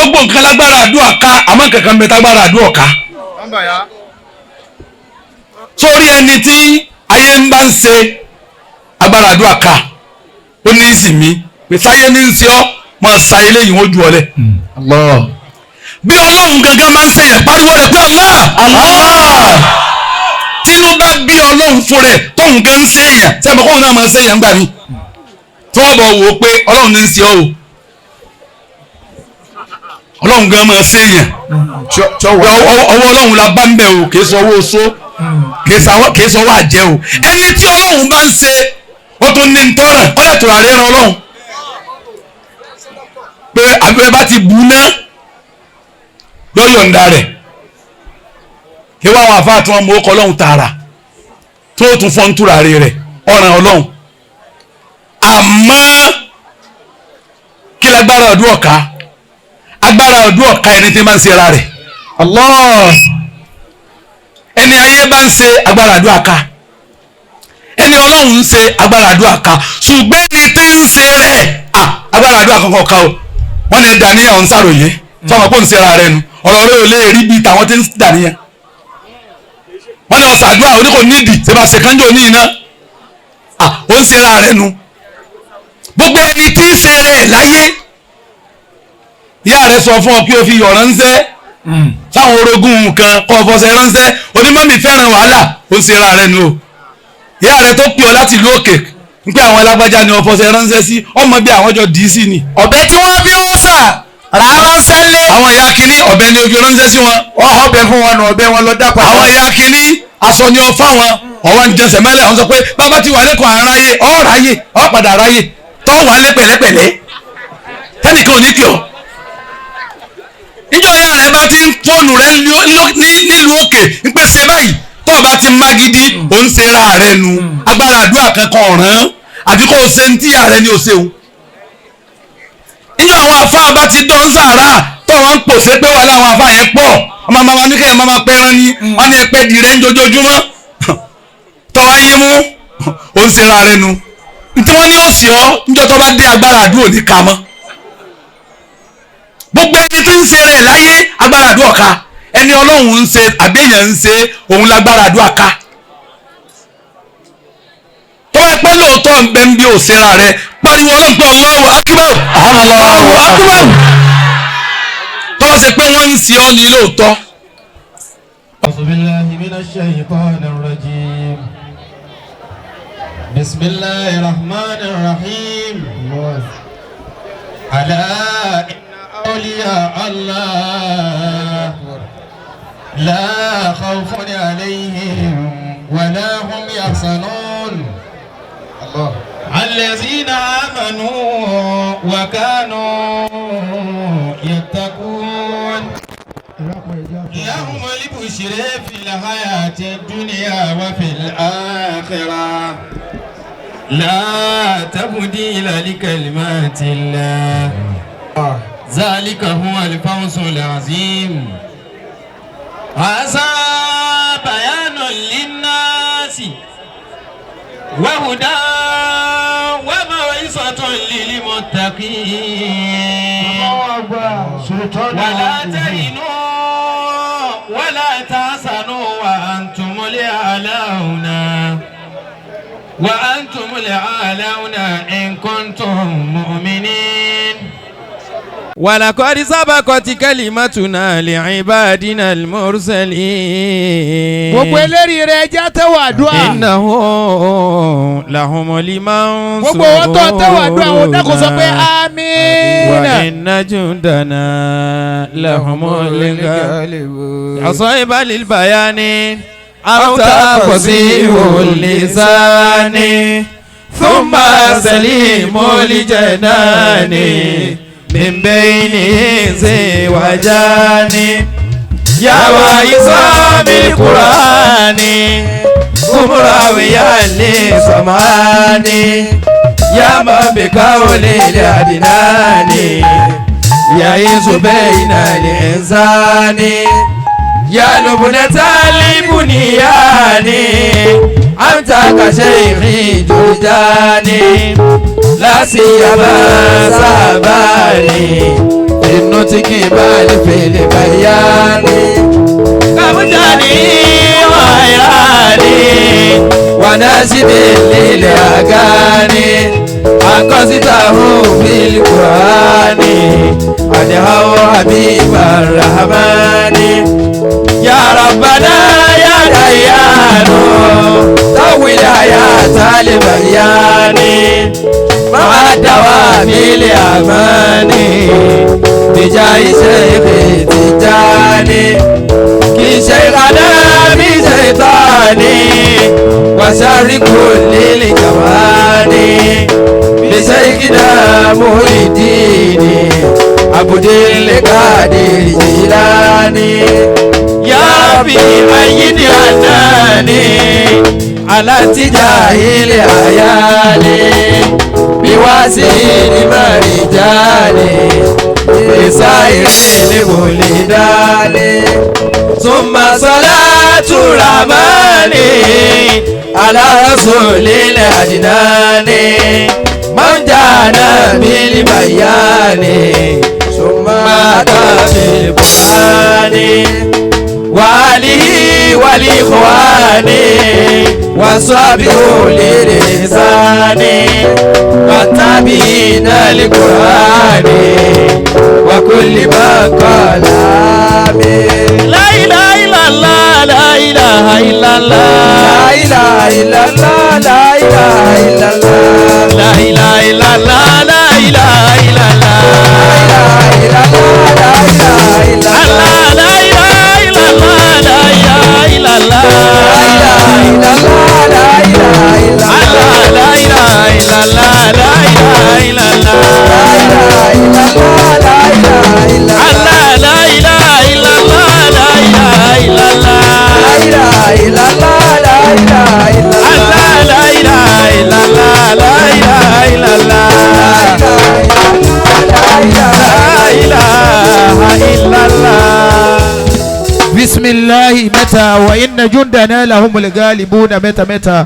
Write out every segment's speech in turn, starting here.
Gbogbo nǹkan lágbára àdúrà ká, àmọ́ kankan bẹ tágbára àdúrà ká. Sórí ẹni tí ayé ń bá ń ṣe agbára àdúrà ká, ó ní ìsinmi pé sáyé ní ń ṣe ọ́, máa sa eléyìí wọ́n ju ọ lẹ̀. Bí Ọlọ́run gangan máa ń ṣèyàn, pariwo rẹ̀ pé Allah Allah. Tínú bá bí Ọlọ́run fún rẹ̀ tóun gan ń ṣèyàn, sẹ́mi kóun náà máa ń ṣèyàn gbà mí, tí wọ́n bọ̀ wò ó pé Ọlọ́run ní ń ṣe ọ́ o, Ọlọ́run gan máa ṣèyàn. Ọwọ́ Ọlọ́run la bá ń bẹ̀ o, kì í sọ owó oṣó, kì í sọ owó àjẹ́ o. Ẹni tí Ọlọ́run bá ń ṣe, ó tún ní ntọ́ràn kọ́lẹ̀ tó rà rẹ̀ ran Ọlọ́run pé àbí bá ti bù ná lọ́yọ̀ǹda rẹ̀ kí wọ́n àwọn àfáà tí wọ́n mú ọkọ̀ Ọlọ́run tààrà tó tún fọ́n túra rẹ̀ ọ̀ràn Ọlọ́run. Àmọ́ kí lágbára ọdún ọ̀ka, agbára ọdún ọ̀ka ẹni tí máa ń ṣe ara rẹ̀. Allah, ẹni ayé bá ń ṣe agbára àdúrà ká, ẹni Ọlọ́run ń ṣe agbára àdúrà ká, ṣùgbọ́n ẹni tí ń ṣe rẹ̀ agbára àdúrà kankan ká o. Wọ́n ní dàníyàn ń ṣàròyé sọ́mọ kó ń ṣe ara rẹ̀ nu, ọ̀rọ̀ rẹ̀ ò lè rí bíi tàwọn tí ń dàníyàn. Wọ́n ní ọ̀sàdúrà oníkò nídìí ṣe bá ṣe kánjọ ní iná, ó ń ṣe ara rẹ̀ nu. Gbogbo ẹni tí ń ṣe rẹ̀ láyé, ìyá rẹ̀ sọ fún ọ pé o fi yọ̀ ránṣẹ́ sáwọn orogún nǹkan kọ́ fọṣẹ ránṣẹ́, onímọ̀mí fẹ́ràn wàhálà, ó ń ṣe ara rẹ̀ nu o. Ìyá rẹ̀ tó pè ọ láti ìlú òkè ń pé àwọn alágbájá ni ọ fọṣẹ ránṣẹ́ sí, ọmọ bí àwọn jọ dì í sí ni. Ọ̀bẹ tí wọ́n fi ń sà rà ránṣẹ́ lé. Àwọn ìyá kínní ọ̀bẹ ni ojú ránṣẹ́ sí wọn. Wọ́n ọbẹ̀ fún wọn nù, ọbẹ̀ wọn lọ dá padà. Àwọn ìyá kínní aṣọ ni ọ fáwọn, ọwọ́ ń jẹsẹ̀ mẹ́lẹ̀, àwọn sọ pé bàbá ti wà lẹ́kọ̀ọ́ àráyé, ọ̀ ráyè, ọ̀ padà ráyè, tọ́ wà lé pẹ̀lẹ́pẹ̀lẹ́, tẹ́nìkan ò ní kí ọ. Níjọ́ ìyá rẹ̀ bá ti ń fóònù rẹ̀ nílùú òkè ń pèsè báyìí, tọ́ bá ti má gidi, ò ń ṣe ra rẹ̀ nu, agbára àdúrà kankan ọ̀ràn àbí kò ṣe ń tíyà rẹ̀ ni ò ṣeun. Níjọ́ àwọn afáà bá ti dán sàrà tọ́ wọn ń pòṣé pé wà láwọn afáà yẹn pọ̀, ọmọ màmá ní kẹ́yìn máa pẹ́ran ni wọ́n ní ẹpẹ́ di rẹ̀ ń jojoojúmọ́, tọ́ wá yín mú, ò ń ṣe ra rẹ̀ nu. Ntí wọ́n ní òsì ọ́ níjọ́ tó bá dé agbára àdúrà ní ká mọ́. Gbogbo ẹni tí ń ṣe rẹ̀ láyé agbára àdúrà ká, ẹni Ọlọ́run ń ṣe àbẹ́yẹn ń ṣe òun lágbára àdúrà ká. Tó bá pẹ́ lóòótọ́ ń bẹ ń bí òṣèrà rẹ, pariwo Ọlọ́run pé Allahu Akbar, Allahu Akbar. Tó bá ṣe pé wọ́n ń ṣe ọ́ ní lóòótọ́. أعوذ بالله من الشيطان الرجيم. بسم الله الرحمن الرحيم. ألا إن أولياء الله لا خوف عليهم ولا هم يحزنون الذين آمنوا وكانوا يتقون لهم البشر في الحياة الدنيا وفي الآخرة لا تبديل لكلمات الله ذلك هو الفوز العظيم. هذا بيان للناس وهدى وموعظة للمتقين. ولا تهنوا ولا تحزنوا وأنتم الأعلون وأنتم الأعلون إن كنتم مؤمنين. ولقد سبقت كلمتنا لعبادنا المرسلين. Gbogbo eléyìí rẹ̀ jẹ́ tẹ́wọ̀ àdúrà. إنه لهم المنصورون. Gbogbo wọn tó tẹ́wọ̀ àdúrà wọn dákun sọ pé àmín. وإن جندنا لهم الغالبون. أصيب للبيان أو تفصيح اللسان ثم سليم الجنان من بين زوجان يا وعصام القرآن قمراويا لسمان يا ما بقول الأدنان يعيش بين الإنسان يا لبنة البنيان أنت كشيخ جرجاني لا سيما ساباني في النص. النطق بالفعل بيان كمجاني وحيراني وناشد للأغاني أقصده في القرآن أدعو حبيب الرحمن يا ربنا يا ديان طول حياة البيان مع دوام الأمان بجاه شيخ تجاني كي شيخنا بشيطاني وشر كل الجواني بشيخنا محي الدين عبد القادر الجيلاني يا ربي أيد عناني على اتجاه العيالي بواسيل مرجاني بسائر البلدان ثم صلاة الرحمن على رسول الأدنان من جانا بالبيان ثم أتى بالقرآن وآله والإخوان وصحبه للإحسان والتابعين للقرآن وكل ما قال آمين. لا إله إلا الله لا إله إلا الله لا إله إلا الله لا إله إلا الله لا إله إلا الله لا إله إلا الله لا إله إلا الله لا إله إلا الله لا إله إلا الله لا إله إلا الله لا إله إلا الله لا إله إلا الله لا إله إلا الله لا إله إلا الله لا إله إلا الله لا إله إلا الله لا إله إلا الله لا إله إلا الله. بسم الله متى وإن جندنا لهم الغالبون متى متى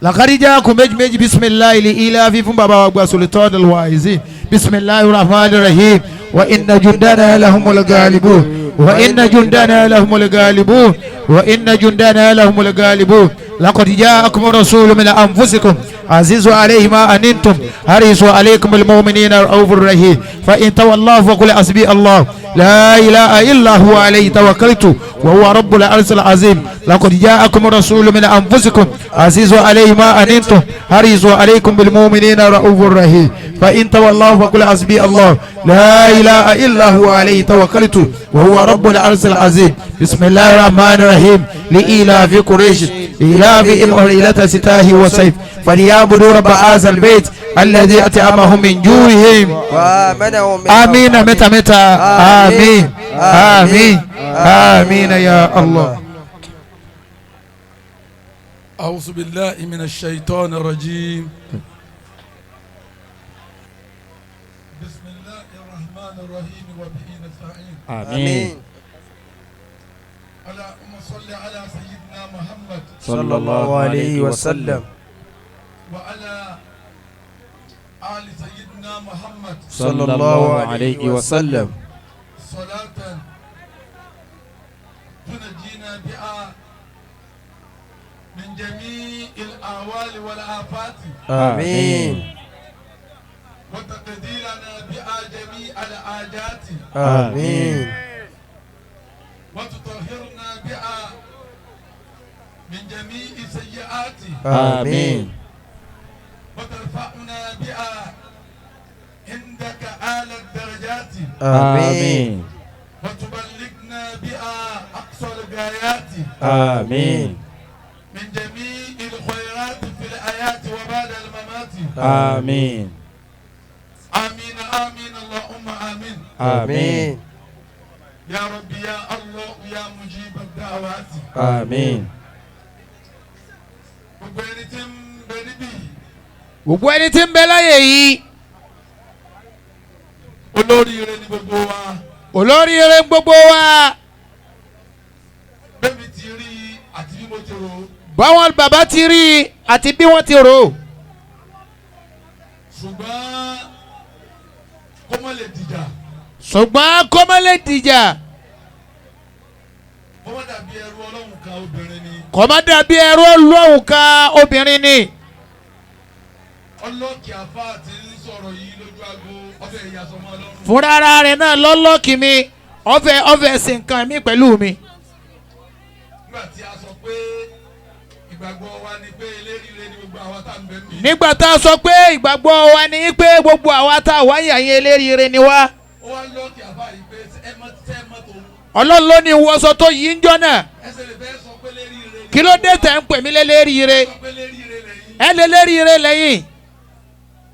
لقد جاءكم مج بسم الله لإلاف فún bàbá wa gba Sultan al-Waizi. بسم الله الرحمن الرحيم وإن جندنا لهم الغالبون وإن جندنا لهم الغالبون وإن جندنا لهم الغالبون لقد جاءكم رسول من أنفسكم عزيز عليه ما أنتم حريص عليكم المؤمنين رؤوف رحيم فإن تولوا فقل حسبي الله لا إله إلا هو عليه توكلت وهو رب العرش العظيم. لقد جاءكم رسول من أنفسكم عزيز عليه ما أنتم حريص عليكم بالمؤمنين رؤوف رحيم فإن تولوا فقل حسبي الله لا إله إلا هو عليه توكلت وهو رب العرش العظيم. بسم الله الرحمن الرحيم لإيلاف قريش إيلافهم رحلة الشتاء والصيف فليعبدوا رب هذا البيت الذي أطعمهم من جوعهم وآمنهم. آمين متى متى آمين آمين آمين يا الله. أعوذ بالله من الشيطان الرجيم. بسم الله الرحمن الرحيم وبه نستعين. آمين. اللهم صل على سيدنا محمد صلى الله عليه وسلم وعلى آل سيدنا محمد صلى الله عليه وسلم صلاة تنجينا بها من جميع الأهوال والآفات. آمين. وتقضي لنا بها جميع الحاجات. آمين. وتطهرنا بها من جميع السيئات. آمين. وترفعنا بها عندك أعلى الدرجات. آمين. وتبلغنا بها أقصى الغايات. آمين. من جميع الخيرات في الحياة وبعد الممات. آمين. آمين آمين اللهم آمين. آمين. يا ربي يا الله يا مجيب الدعوات. آمين. Gbogbo ẹni tí ń bẹ níbí. Gbogbo ẹni tí ń bẹ láyé yìí. Olóríire ni gbogbo wa. Olóríire gbogbo wa. Bẹ́ẹ̀ni ti rí àti bí mo ti rò. Báwọn bàbá ti rí àti bí wọ́n ti rò. Ṣùgbọ́n kó má lè dìjà. Ṣùgbọ́n kó má lè dìjà. Kó má dàbí ẹrú Ọlọ́run kan obìnrin ni. Kó má dàbí ẹrú Ọlọ́run kan obìnrin ni. Ọlọ́ọ̀kì àfáà tí ń sọ̀rọ̀ yìí lójú aago ọbẹ̀ ìyàsọ́mọ́ Ọlọ́run. Fúnra ara rẹ̀ náà lọ́lọ́ọ̀kì mi, ọ̀fẹ́ ṣe nǹkan mi pẹ̀lú mi. Nígbà tí a sọ pé ìgbàgbọ́ wa ni pé eléríire ni gbogbo àwa tá à ń bẹ mí. Nígbà tá a sọ pé ìgbàgbọ́ wa ni pé gbogbo àwa tá a wáyé àyè eléríire ni wá. Ó wá lọ́ọ̀kì àfáà yìí pé ẹ mọ tẹ́ ẹ mọ tòun. Ọlọ́run ló ní wọṣọ tó yí ń jọ́ náà. Ẹsẹ̀ lè fẹ́ sọ pé léríire ni. Kí ló dé tẹ̀ ń pè mí léléríire? Sọ pé léríire lẹ́yìn. Ẹ léléríire lẹ́yìn.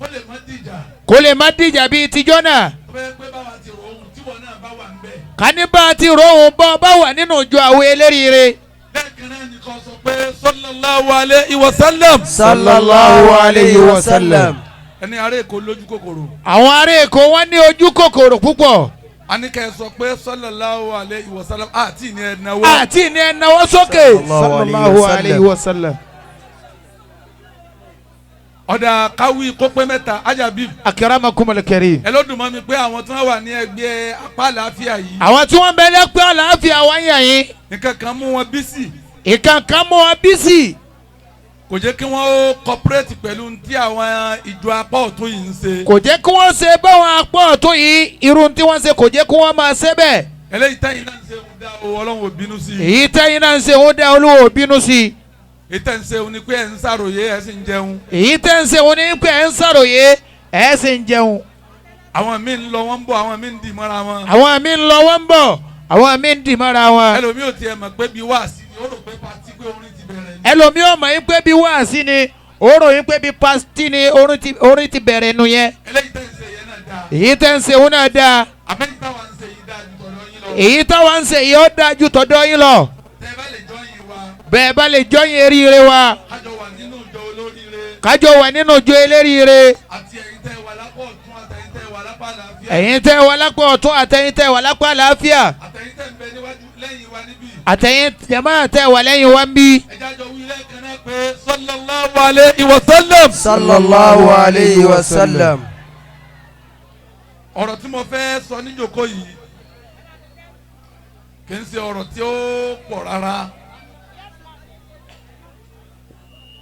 Kó lè má dìjà. Kó lè má dìjà bíi tijọ́ náà. Tó bẹ́ẹ̀ pé báwa ti rò ohun tí wọn náà bá wà ń bẹ̀. Káníbà ti rohùn bọ́ bá wà nínú ìjọ àwọn eléríire. Lẹ́ẹ̀kan náà ni kò sọ pé sallallahu alayhi wa sallam. Sallallahu alayhi wa sallam. Ẹni ará Èkó lójú kòkòrò. Àwọn ará Èkó wọ́n ní ojú kòkòrò púpọ̀. A ní kẹ́ ẹ sọ pé sallallahu alayhi wa sallam àti ní ẹ náwó. Àti ní ẹ náwó sókè. Sallallahu alayhi wa sallam. Ọ̀dà káwí kó pé mẹ́ta ajabi. Akramakumul karim. Ẹ ló dùn mọ́ mi pé àwọn tí wọ́n wà ní ẹgbẹ́ apá àlàáfíà yìí. Àwọn tí wọ́n bẹ lẹ́pẹ́ àlàáfíà wáyà yín. Nǹkan kan mú wọn bísì. Nǹkan kan mú wọn bísì. Kò jẹ́ kí wọ́n ó cooperate pẹ̀lú tí àwọn ìjọ apá ọ̀tún yìí ń ṣe. Kò jẹ́ kí wọ́n ṣe báwọn apá ọ̀tún yìí irun tí wọ́n ṣe kò jẹ́ kí wọ́n máa ṣe bẹ́ẹ̀. Eléyìí tẹ́yìn náà ń ṣe ń dá o Ọlọ́run ò bínú sí i. Èyí tẹ́yìn náà ń ṣe ń dá Olúwa ò bínú sí i. Èyí tẹ́ ń ṣe ni pé ẹ̀ ń ṣàròyé ẹ̀ sì ń jẹun. Èyí tẹ́ ń ṣe ni pé ẹ̀ ń ṣàròyé ẹ̀ sì ń jẹun. Àwọn míì ń lọ wọ́n ń bọ̀, àwọn míì ń dì mọ́ra wọn. Àwọn míì ń lọ wọ́n ń bọ̀, àwọn míì ń dì mọ́ra wọn. Ẹlòmíì ò tiẹ̀ mọ̀ pé bí wáàsí ni ó rò pé patí pé orin ti bẹ̀rẹ̀ ni. Ẹlòmíì ò mọ̀ yín pé bí wáàsí ni ó rò yín pé bí pastí ni orin ti bẹ̀rẹ̀ nu yẹn. Eléyìí tẹ́ ń ṣe yẹn náà dáa. Èyí tẹ́ ń ṣe òun náà dáa. Àmẹ́yìn táwa ń ṣe yìí dáa ju tọ̀dọ̀ yín lọ. Èyí táwa ń ṣe yìí ó dáa ju tọ̀dọ̀ yín lọ. Tẹ́ ẹ bá lè jọyìn wa. Bẹ́ẹ̀ bá lè jọyìn eríire wa. Kájọ wà nínú ìjọ olóríire. Kájọ wà nínú ìjọ eléríire. Àti ẹ̀yin tẹ́ wà lápá ọ̀tún àtẹ̀yin tẹ́ wà lápá àlàáfíà. Ẹ̀yin tẹ́ wà lápá ọ̀tún àtẹ̀yin tẹ́ wà lápá àlàáfíà. Àtẹ̀yin tẹ́ ń bẹ níwájú lẹ́yìn wa níbí. Àtẹ̀yin jàmáà tẹ́ wà lẹ́yìn wa níbí. Ẹ jẹ́ àjọ wí lẹ́ẹ̀kan náà pé sallallahu alayhi wa sallam. Sallallahu alayhi wa sallam. Ọ̀rọ̀ tí mo fẹ́ sọ níjòkó yìí kì í ṣe ọ̀rọ̀ tí ó pọ̀ rárá.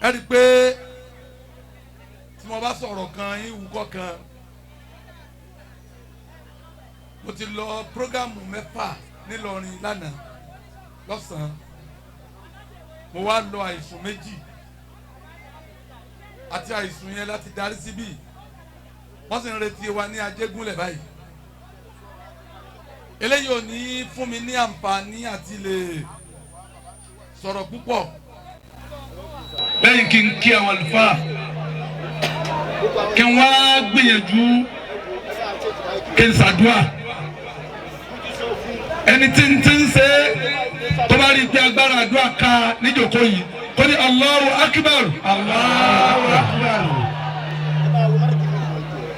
Ẹ rí i pé tí mo bá sọ̀rọ̀ kan ìwúkọ́ kan, mo ti lọ prógámù mẹ́fà nílọrin lánàá lọ́sàn-án, mo wá lọ àìsùn méjì àti àìsùn yẹn láti darí síbí. Wọ́n sì ń retí wa ní Ajégúnlẹ̀ báyìí. Eléyìí ò ní fún mi ní àǹfààní àti lè sọ̀rọ̀ púpọ̀. Lẹ́yìn kí n kí àwọn àlùfáà, kí n wá gbìyànjú kí n ṣàdúà. Ẹni tí ń tí ń ṣe tó bá rí i pé agbára àdúrà ká níjòkó yìí kó ní Allahu Akbar. Allahu Akbar.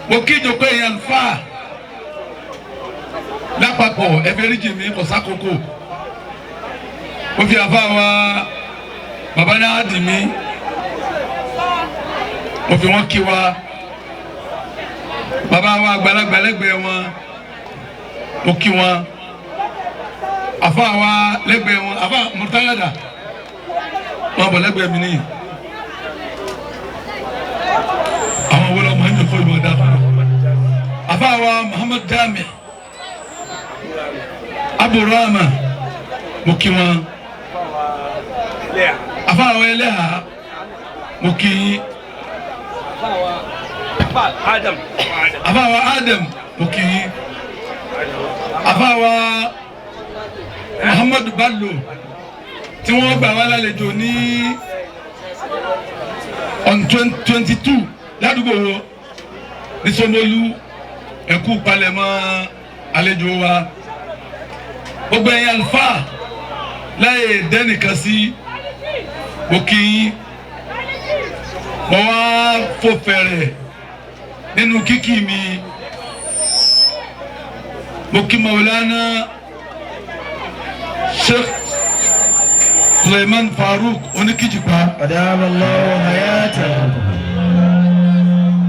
Mo kí ìjòkó yẹn àlùfáà lápapọ̀ ẹ fẹ́ rí jìnnì kò sákòókò. Mo fi àfa wa baba náà dì mí, mo fi wọn kí wa baba wa àgbàlagbà lẹ́gbẹ̀ẹ́ wọn, mo kí wọn. Àfa wa lẹ́gbẹ̀ẹ́ wọn, àfa murtayada wọn bọ̀ lẹ́gbẹ̀ẹ́ mi nìyí. Àwọn wọlé ọmọ ẹni kò yọ dáa fún mi. Àfa wa Muhammad Jami Aburama, mo kí wọn. Àfa wa ẹlẹ́hà, mo kí yín. Àfa wa Adam, mo kí yín. Àfa wa Muhammadu Bello tí wọ́n gbà wá lálejò ní on 22 ládùúgbò wo ní Ṣómólú, ẹ̀kú palẹ̀mọ́ àlejò wa. Gbogbo ẹ̀yin àlùfáà láyé dẹ́nìkan sí, mo kí yín. Mo wá fò fẹ̀rẹ̀ nínú kíkì mi, mo kí Maulana Sheikh Suleiman Farouk Oníkìjìpá. Adamallahu hayatahu.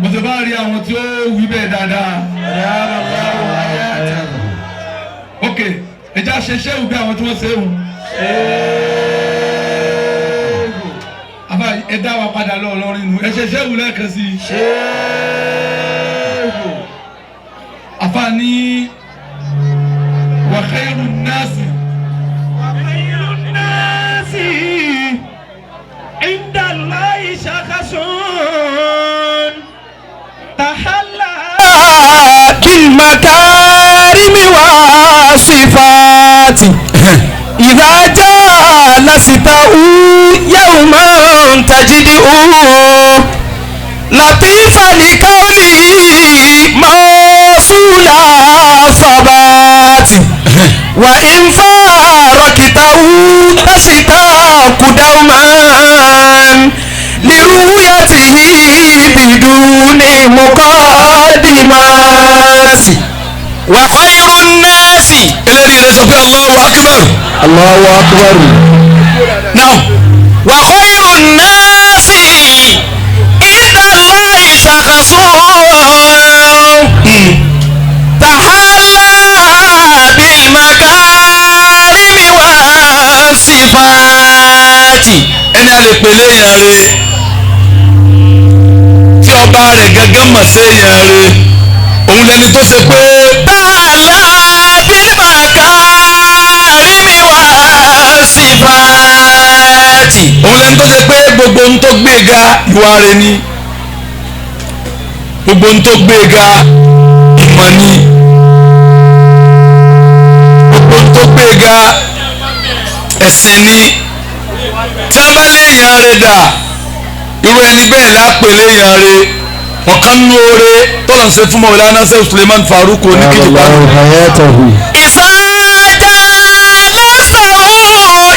Mo ti bá rí àwọn tí ó wí bẹ́ẹ̀ dáadáa. Adamallahu hayatahu. Ok, ẹja ṣe ṣéwù bí àwọn tí wọ́n ṣéwù. Àbá ẹ dá wa padà lọ Ìlọrin nù, ẹ ṣe ṣéwù lẹ́ẹ̀kan sí i. Ṣéwù. Àfa ní wa khairun nasi. Wa khairun nasi inda Allahi shakhsun tahalla bil makarimi wa sifati idha jalasitahu yawman tajiduhu latifa liqawlihi mawsula sabati wa in faraktahu tashtaqu dawman liruyatihi biduni muqaddimati Wa khairun nasi. Eléyìí rẹ sọ pé Allahu akbar. Allahu akbar. Now Wa khairun nasi inda Allahi shakhsun tahalla bil makarimi wa sifati. Ẹni a lè pè léèyàn re tí ọba rẹ̀ gángan mọ̀ sí èèyàn re, òun lẹni tó ṣe pé Tahalla bil makarimi wa sifati. Òun lẹni tó ṣe pé gbogbo ohun tó gbé ga ìwà rẹ̀ ni, gbogbo ohun tó gbé ga ìmọ̀ ni, gbogbo ohun tó gbé ga ẹ̀sìn ni. Tí a bá léèyàn re dà, irú ẹni bẹ́ẹ̀ lápè léèyàn re. Ọ̀kan nínú oore tọ́lọ̀ ń ṣe fún Mawlana Sheikh Suleiman Farouk oníkìjìpá. Ìsá jalasahu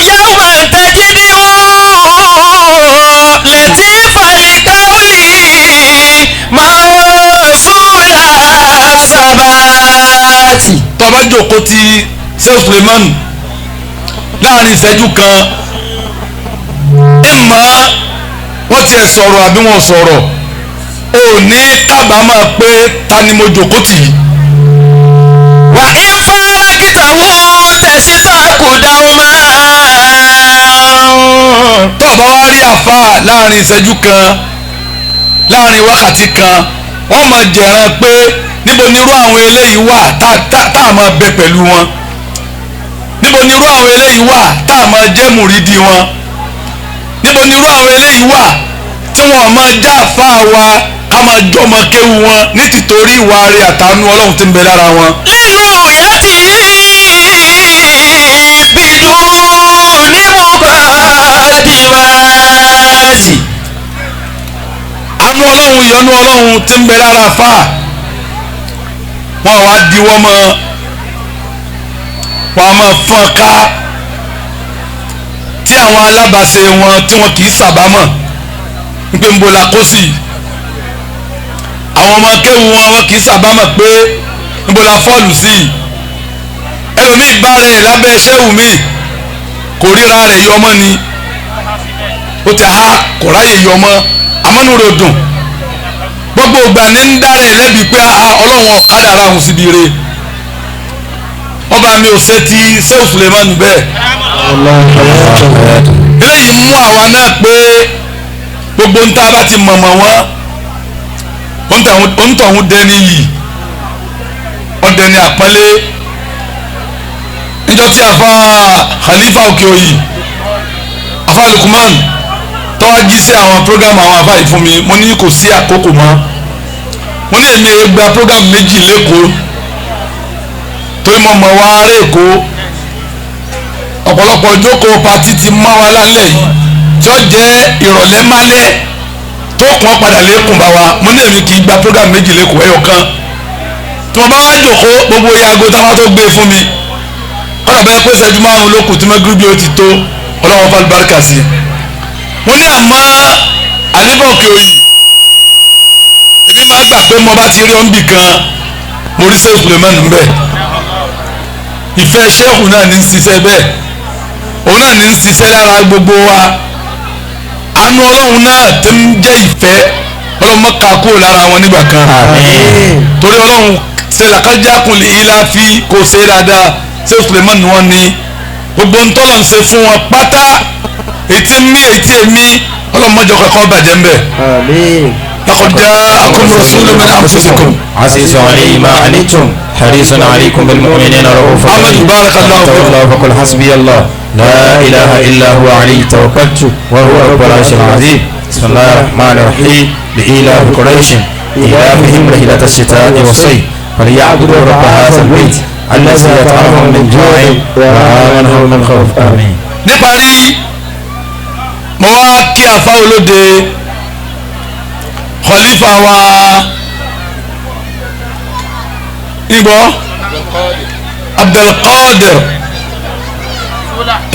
yawman tajiduhu latifa liqawlihi mawsula sabati. Tó bá jókòó ti Sheikh Suleiman láàrin ìṣẹ́jú kan, ìmọ̀ wọ́n tiẹ̀ sọ̀rọ̀ àbí wọ́n sọ̀rọ̀, ò ní kábàámọ̀ pé ta ni mo jókòó tì í. Wa in faraktahu tashtaqu dawman. Tó bá wá rí àfáà láàrin ìṣẹ́jú kan, láàrin wákàtí kan, wọ́n máa jẹ̀ràn pé níbo ni irú àwọn eléyìí wà tá a máa bẹ pẹ̀lú wọn, níbo ni irú àwọn eléyìí wà tá a máa jẹ́ mùrídìí wọn, níbo ni irú àwọn eléyìí wà tí wọn máa já àfáà wa ká máa jọmọ kéwu wọn ní tìtorí ìwà rẹ̀ àtàánú Ọlọ́run tí ń bẹ lára wọn. Liruyatihi biduni muqaddimati. Àánú Ọlọ́run, ìyọ́nú Ọlọ́run tí ń bẹ lára àfáà, wọn wá diwọ́ mọ́, wọn a máa fọ́n ká tí àwọn alábàáṣe wọn tí wọn kì í sàbámọ̀ pé ń bo la kó sí. Àwọn ọmọ kéwu wọn wọn kì í sàbámọ̀ pé ń bo la fọ́ọ̀lù sí. Ẹlòmíì bá rẹ̀ lábẹ́ ṣéwù mi kò ríra rẹ̀ yọ ọmọ ni, ó ti há kò ráyè yọ ọmọ, àmọ́nú rẹ̀ dùn. Gbogbo ìgbà ní ń dára ẹ̀ lẹ́bi pé Ọlọ́run ọ̀kadà ara òun síbi re. Ọba mi ò ṣe ti Sheikh Suleiman bẹ́ẹ̀. Eléyìí mú àwa náà pé gbogbo ń tá a bá ti mọ̀mọ̀ wọn, òǹtọ̀hún dẹni yìí, ọ̀dẹni àpọ́nlé. Níjọ́ tí àfa Khalifa Òkè-Òyì, àfa Lukman tọ́wá jí sí àwọn program àwọn àfa yìí fún mi, mo ní kò sí àkókò mọ́. Mo ní èmi gba program méjì lẹ́kọ̀ọ́ torí mo mọ̀ wá ará Èkó. Ọ̀pọ̀lọpọ̀ jókòó patí ti mọ́ wa lálẹ́ yìí tí ó jẹ́ ìrọ̀lẹ́ málẹ́ tó kàn padà lẹ́kùn bá wa. Mo ní èmi kì í gba program méjì lẹ́kọ̀ọ́, ẹyọ kan. Tí mo bá wá jókòó gbogbo ìyàgò táwọn tó gbé fún mi, kọ́nà bẹ́ẹ̀ pé ìṣẹ́jú márùn-ún ló kù tí mẹ́gíríbì ó ti tó, Ọlọ́run fàlùbáríkà barika sí i. Mo ní àmọ́ àlébọ̀ Òkè-Òyì, èmi máa gbà pé mo bá ti rí ọ́nbì kan, mo rí Sheikh Suleiman ńbẹ̀. Ìfẹ́ Sheikh náà ní ń ṣiṣẹ́ bẹ́ẹ̀, òun náà ní ń ṣiṣẹ́ lára gbogbo wa. Àánú Ọlọ́run náà ti ń jẹ́ ìfẹ́, Ọlọ́run má ká kúrò lára wọn nígbà kan. Torí Ọlọ́run ṣe làkájákùn lè ilá fi kò ṣe dáadáa, Sheikh Suleiman ni wọ́n ní gbogbo ntọ́lọ̀ ń ṣe fún wọn pátá etí mi etí èmi ọlọ́mọdé kankan bàjẹ́ ń bẹ̀. Àmín. Laqad ja'akum rasulun min anfusikum. عزيز عليه ما عنتم حريص عليكم بالمؤمنين رؤوف أحمد بارك الله فيكم. الله فقل حسبي الله لا إله إلا هو عليه توكلت وهو رب العرش العظيم. بسم الله الرحمن الرحيم. لإيلاف قريش إيلافهم رحلة الشتاء والصيف فليعبدوا رب هذا البيت الذي أطعمهم من جوع وآمنهم من خوف. آمين. Níparí mo wá kí àfa olóde khalifa wa ìgbọ́ Abdulkadir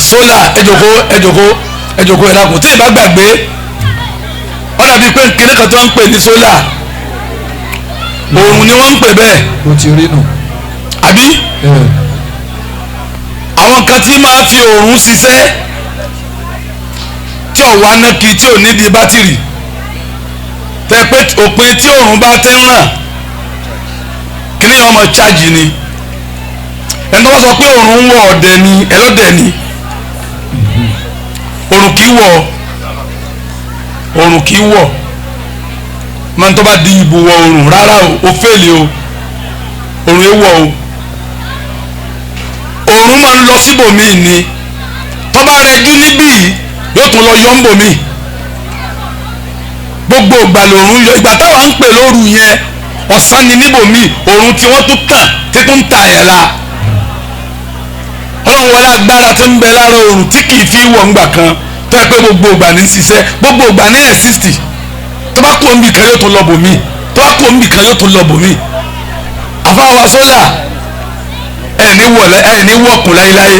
Sola ẹjoko ẹjoko ẹjoko ẹ̀dàkùn tí ìbá gbàgbé ó dàbí pé kíní kan tó ń pè ní Sola òun ni wọ́n ń pè bẹ́ẹ̀. Ó ti rí nù. Àbí àwọn kan tí máa fi òòrùn ṣiṣẹ́ tí ò wá ná kí tí ò ní di bátìrì tẹ pé òpin tí òòrùn bá ti ń ràn kíní yẹn ọmọ chájì ni ẹni tó bá sọ pé òòrùn ń wọ̀ ọ̀dẹ̀ ni ẹlọ́dẹ̀ ni òòrùn kì í wọ̀ òòrùn kì í wọ̀ máa ń tó bá di ìbùwọ̀ òòrùn rárá o ò fèlè o òòrùn ewọ̀ o òòrùn máa ń lọ síbòmíì ni tó bá rẹjú níbí yóò tún lọ yọ ń bòmíì gbogbo ìgbà lòòrùn yọ ìgbà táwa ń pè lóru yẹn ọ̀sán ni níbòmíì òòrùn tí wọ́n tún tàn tí tún ń ta yẹn la ọlọ́run wọlé agbára tó ń bẹ lára òòrùn tí kì í fi wọ̀ ńgbà kan tó yẹ pé gbogbo ìgbà ní ń ṣiṣẹ́ gbogbo ìgbà ní ẹ̀sìstì tó bá kú omi kan yóò tún lọ bòmíì tó bá kú omi kan yóò tún lọ bòmíì àfáwa sólà ẹni wọlé ẹni wọkùn láyéláyé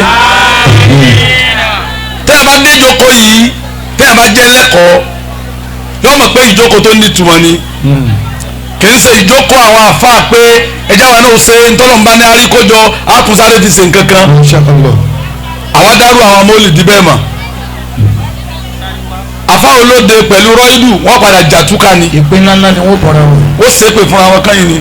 tẹ́ ẹ bá dé ìjókòó yìí tẹ́ ẹ bá jẹ́ lẹ́kọ̀ọ́ yóò mọ̀ pé ìjókòó tó ní ìtumọ̀ ni kì í ṣe ìjókòó àwọn àfáà pé ẹjá wa náà ṣe ntọ́lọ́mbá ní àríkójọ àtúnṣáré ti ṣe nǹkan kan Inshallah. àwa dárú àwọn amóhùnlì bẹ́ẹ̀ mọ̀ àfáà olóde pẹ̀lú rọ́ìlù wọ́n padà jàtúkà ni Ìpín ńláńlá ni wọ́n bọ̀ra wọn. ó ṣépè fúnra wọn kẹ́yìn ni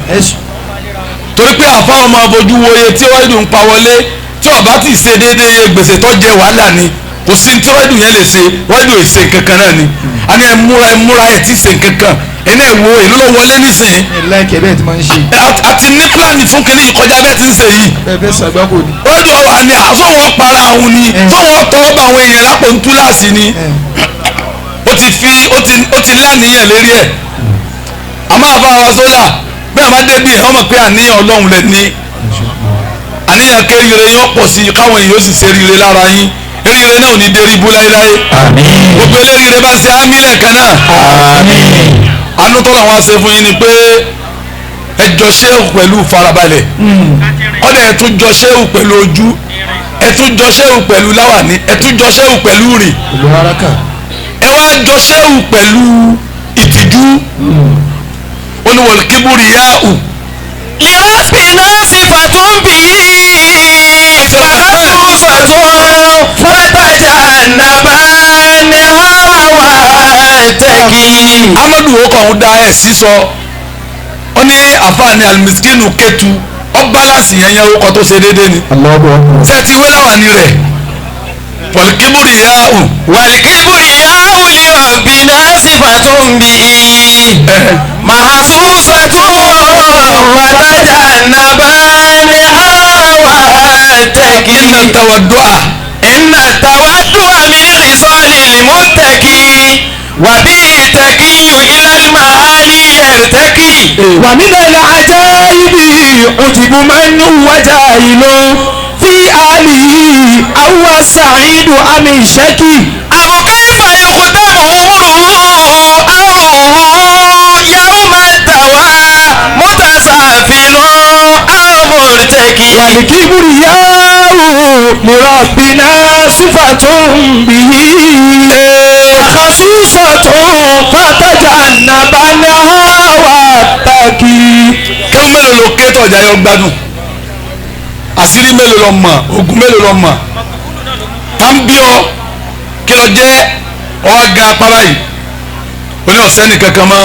torí pé àfa ọmọ abojú wo iye tí rọ́ìdù ń pa wọlé tí ọba ti ṣe déédéé iye gbèsè tó jẹ wàhálà ni kò sí tí rọ́ìdù yẹn lè ṣe rọ́ìdù ò ṣe nǹkankan náà ni a ní ẹ múra ẹ múra ẹ ti ṣe nǹkankan ẹ náà wo èló ló wọlé nísìnyí Ẹ láìkẹ́ bẹ́ẹ̀ tí máa ń ṣe. a ti ní pílánì fún kínní yìí kọjá bẹ́ẹ̀ ti ń ṣe yìí Bẹ́ẹ̀ bẹ́ẹ̀ ṣàgbákò ni. rọ́ìdù ọwà ni àsọ̀wọ́n para òun ni sọ̀wọ́n tọ́ bá àwọn èèyàn lápò ń túláàsì ni ó ti fi ó ti láníyàn lérí ẹ̀ àmọ́ àfa wa sólà bẹ́ẹ̀ bá débi ẹ̀ wọ́n mọ̀ pé àníyàn ọlọ́run lẹ̀ ní àníyàn kéríire yín ọ̀pọ̀ sí i káwọn èèyàn ó sì ṣe ríire lára yín eríire náà ò ní dérí ibú láéláé Àmín. gbogbo eléríire bá ṣe ámì lẹ́ẹ̀kan náà Àmín. àánú tọ́lọ̀ wọn ṣe fún yín ni pé ẹ jọ ṣéhù pẹ̀lú farabalẹ̀ kọ́dà ẹ tún jọ ṣéhù pẹ̀lú ojú ẹ tún jọ ṣéhù pẹ̀lú láwàní ẹ tún jọ ṣéhù pẹ̀lú rìn Ìlú haraka. ẹ wá jọ ṣéhù pẹ̀lú ìtìjú oníwọ̀lùkíbúrì yáàhù لربنا صفة به مخصوصة فتجنبنها واتقي. Amadu wo kàn ń da ẹ̀ sísọ ó ní àfààní alimiskinu kẹtu ọ balance yẹn yẹn orúkọ tó ṣe déédéé ni Allahu akbar. ṣé ti wé láwàní rẹ̀ wọ̀lùkíbúrì yáàhù والكبرياء لربنا صفة به محسوسة فتجنبنها واتقي. iná tàwádùá إن التودع من خصال المتقي وبه التقي إلى المعالي يرتقي. ومن العجائب عجب من هو جاهل في آله أو السعيد أم الشقي. أو كيف يختم عمره أو يوم الدواء متسافل أو مرتقي. والكبرياء لربنا صفة به خصيصة فتجنبنها واتقي. Kéwọ́n mélòó ló ké tọ̀jà yọ gbádùn àṣírí mélòó lọ mọ̀ ogun mélòó lọ mọ̀ tá ń bí ọ kí lọ jẹ́ ọwọ́ gan apá báyìí oní ọ̀sẹ́ nìkankan mọ́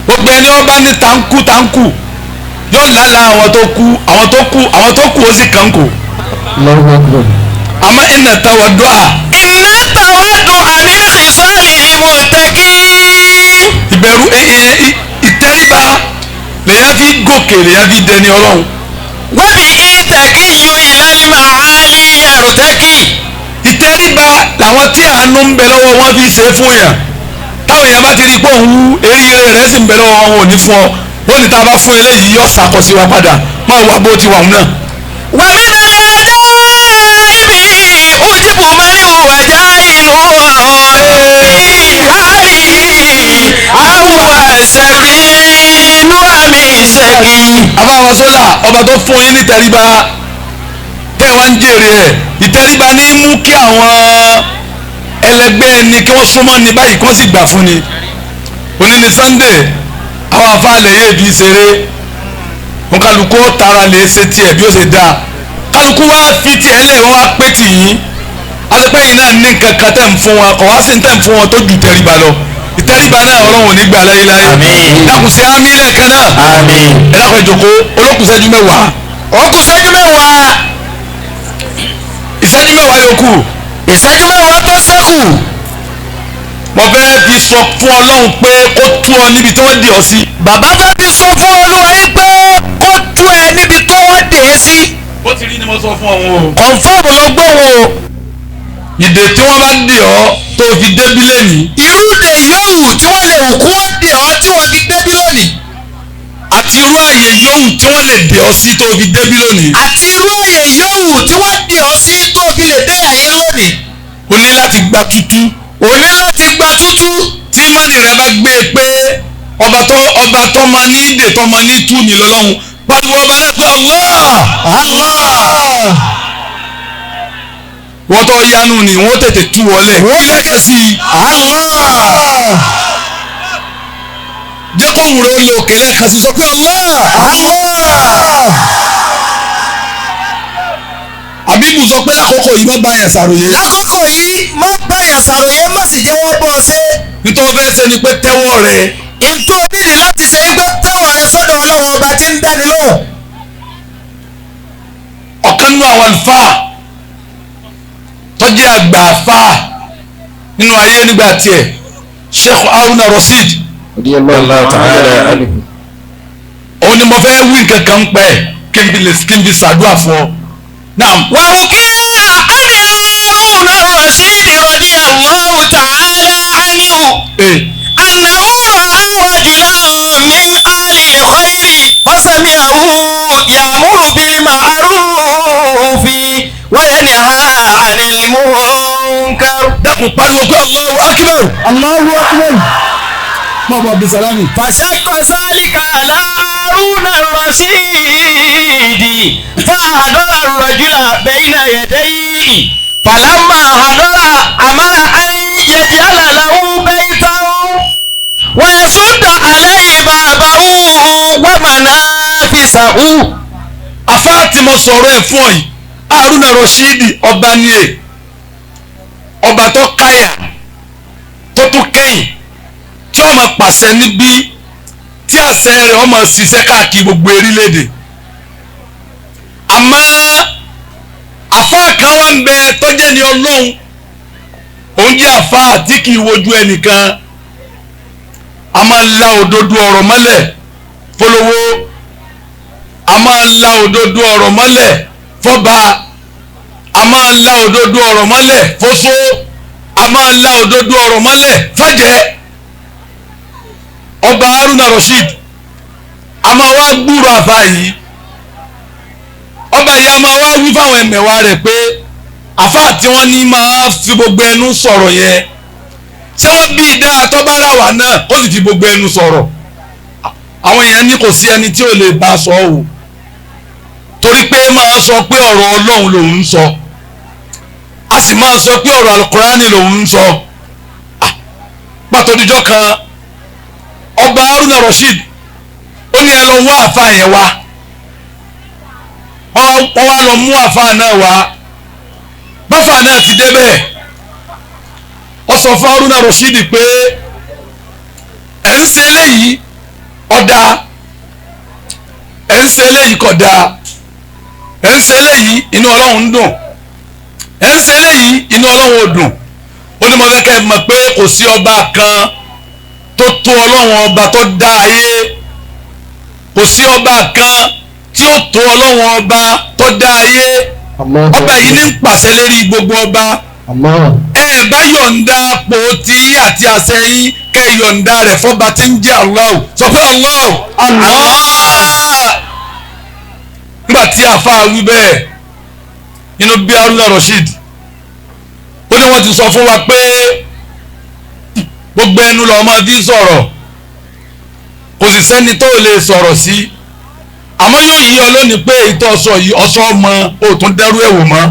gbogbo ẹni ọba ní táǹkù táǹkù yóò lálàá àwọn tó kú àwọn tó kú àwọn tó kú ó sì kàn kù. Allahu Akbar. Àmọ́ inna tawaddu'a. Inna tawaddu'a min khisalil muttaqin. Ìbẹ̀rù ìtẹríba lèyàn fi gòkè lèyàn fi dẹni Ọlọ́run. Wa bihi taqiyyu ilal ma'ali yartaqi. Ìtẹríba làwọn tí àánú ń bẹ lọ́wọ́ wọn fi ṣe é fún yàn. Táwọn èèyàn bá ti rí pé òun eríire rẹ̀ sì ń bẹ lọ́wọ́ wọn ò ní fún ọ. Wọ́n ní tá a bá fún eléyìí yọ ṣàkọsí wa padà máa wà bó ti wà òun náà. Wa min al-ajaibi ujibu man huwa jahilun fi halihi aw saqiyu am shaqi. Àbáwọn sólà ọba tó fún yín ní tẹríba tẹ́ ẹ wá ń jèrè ẹ̀ ìtẹríba ní mú kí àwọn ẹlẹgbẹ́ ẹni kí wọ́n súnmọ́ ni báyìí kí wọ́n sì gbà fún ni. Òní ni Sunday àwọn afáàlẹ̀ yéé fi ṣeré nkálukú tara lè ṣe tiẹ̀ bí ó ṣe dáa kálukú wá fi tiẹ̀ lẹ̀ wọ́n wá pé tì yín alẹ́pẹ́ yìí náà ní nǹkan kan tẹ̀ ń fún wọn kọ̀ wá sí tẹ̀ ń fún wọn tó ju tẹríba lọ ìtẹríba náà Ọlọ́run ò ní gbà láyéláyé. Àmín. Dákun sí àmín lẹ́ẹ̀kan náà. Àmín. Ẹ dákun ẹ jókòó olókùn ìṣẹ́jú mẹ́wàá. Ó kù ìṣẹ́jú mẹ́wàá. Ìṣẹ́jú mẹ́wàá yòókù. Ìṣẹ́jú mẹ́wàá tó ṣẹ́kù. Mo fẹ́ fi sọ fún Ọlọ́run pé kó tú ọ níbi tí wọ́n dì ọ sí. Bàbá fẹ́ fi sọ fún Olúwa yìí pé kó tú ẹ níbi tó wọ́n dè é sí. Bó ti rí ni mo sọ fún ọ̀hún o. Kọ̀ǹfọ́ọ̀mù ló gbóhùn o. Ìdè tí wọ́n bá dì ọ́ tó fi débí lẹ́nìí. Irú dè yòówù tí wọ́n lè wù kó wọ́n dè ọ́ tí wọ́n fi débí lónìí. Àti irú àyè yòówù tí wọ́n lè dè ọ́ sí tó fi débí lónìí. Àti irú àyè yòówù tí wọ́n dè ọ́ sí tó fi lè dé àyè lónìí. O ní láti gba tútú. O ní láti gba tútú. Tí mọ́nì rẹ bá gbé e pé ọba tó máa ní ìdè tó máa ní tú ní lọ́lọ́run pariwo ọba náà pé Allah Allah. Wọ́n tó yanu ni wọ́n tètè tú wọlé. Wọ́n lẹ́kẹ̀ sí i. Allah. Jẹ́ kó wúro lè òkè lẹ́ẹ̀kan sí sọ pé Allah. Allah. Àbíbù sọ pé lákòókò yìí má bá yẹn ṣàròyé. Lákòókò yìí má bá yẹn ṣàròyé má sì jẹ́ wọ́n bọ́ ọ ṣe. Nítorí wọ́n fẹ́ ṣe ni pé tẹ́wọ́ rẹ. Ntó nídìí láti ṣe pé tẹ́wọ́ rẹ sọ́dọ̀ Ọlọ́run ọba tí ń dáni lóhùn. Ọ̀kan nínú àwọn àlùfáà tó jẹ́ àgbà àfáà nínú ayé nígbà tiẹ̀ Sheikh Haruna Rasheed. Radiyallahu ta'ala anhu. Òun ni mo fẹ́ wí nǹkan kan pẹ́ kí n fi ṣàdúrà fún ọ. Naam. Wa ukiya an Haruna Rasheed radiyallahu ta'ala anhu. Annahu ra'a rajulan min ahli al-khayri fasami'ahu ya'muru bil ma'rufi wa yanha 'anil munkar. Dákun pariwo pé Allahu akbar. Allahu akbar. Mọ̀ bọ̀ Abdulsalami. Fashaqqa zalika ala Haruna Rashid fahadara ar-rajula bayna yadayhi falamma hadara amara an yaj'ala lahu baytan wa yasudda alayhi babahu wa manafisahu. Afá tí mo sọ̀rọ̀ ẹ̀ fún ọ yìí Haruna Rashid ọba ni è ọba tó káyà tó tún kẹ́yìn tí ó máa pàṣẹ níbí tí àṣẹ rẹ̀ ó máa ṣiṣẹ́ káàkiri gbogbo orílẹ̀-èdè. Àmọ́ àfáà kan wá ń bẹ tó jẹ́ ní Ọlọ́run òun jẹ́ àfáà tí kì í wojú ẹnìkan a máa la òdodo ọ̀rọ̀ mọ́lẹ̀ fọlọ́wọ́ a máa la òdodo ọ̀rọ̀ mọ́lẹ̀ fọba a máa la òdodo ọ̀rọ̀ mọ́lẹ̀ fọṣọ a máa la òdodo ọ̀rọ̀ mọ́lẹ̀ fàjẹ́. Ọba Haruna Rasheed a máa wá gbúrò àfa yìí ọba yìí a máa wá wí fáwọn ẹ̀mẹ̀wá rẹ̀ pé àfa tí wọ́n ní máa fi gbogbo ẹnu sọ̀rọ̀ yẹn ṣé wọ́n bí idá àtọ́bára wà náà ó sì fi gbogbo ẹnu sọ̀rọ̀. Àwọn èèyàn ní kò sí ẹni tí ò lè bá sọ o torí pé máa sọ pé ọ̀rọ̀ Ọlọ́run lòun ń sọ a sì máa sọ pé ọ̀rọ̀ Alukurani lòun ń sọ. Pàtó díjọ́ kan ọba Haruna Rasheed ó ní ẹ lọ wá àfa yẹn wá wọ́n wá lọ mú àfa náà wá báfa náà ti débẹ̀ ó sọ fún Haruna Rasheed pé ẹ̀ ń ṣe eléyìí ọ̀dà ẹ̀ ń ṣe eléyìí kódà Ẹ̀ ń ṣe eléyìí, inú Ọlọ́run ń dùn. Ẹ̀ ń ṣe eléyìí, inú Ọlọ́run ò dùn. Ó ní mo fẹ́ kẹ́ ẹ mọ̀ pé kò sí ọba kan tó tó Ọlọ́run ọba tó dá ayé, kò sí ọba kan tí ó tó Ọlọ́run ọba tó dá ayé. Ọba yìí ní ń pàṣẹ lérí gbogbo ọba. Ẹ bá yọ̀ǹda pò tí àti àṣẹ yín, kẹ́ ẹ yọ̀ǹda rẹ̀ fọba tí ń jẹ́ Allah. Sọ pé Allah. Allah. Nígbà tí àfa wí bẹ́ẹ̀, inú bí Haruna Rasheed, ó ní wọ́n ti sọ fún wa pé gbogbo ẹnu lọ́ọ́ máa fi sọ̀rọ̀, kò sì sẹ́ni tó lè sọ̀rọ̀ sí, àmọ́ yóò yí ọ lónìí pé ìtọ́ ọsọ yìí ọsọ ọmọ òtún dẹ́rú ẹ̀wò mọ́.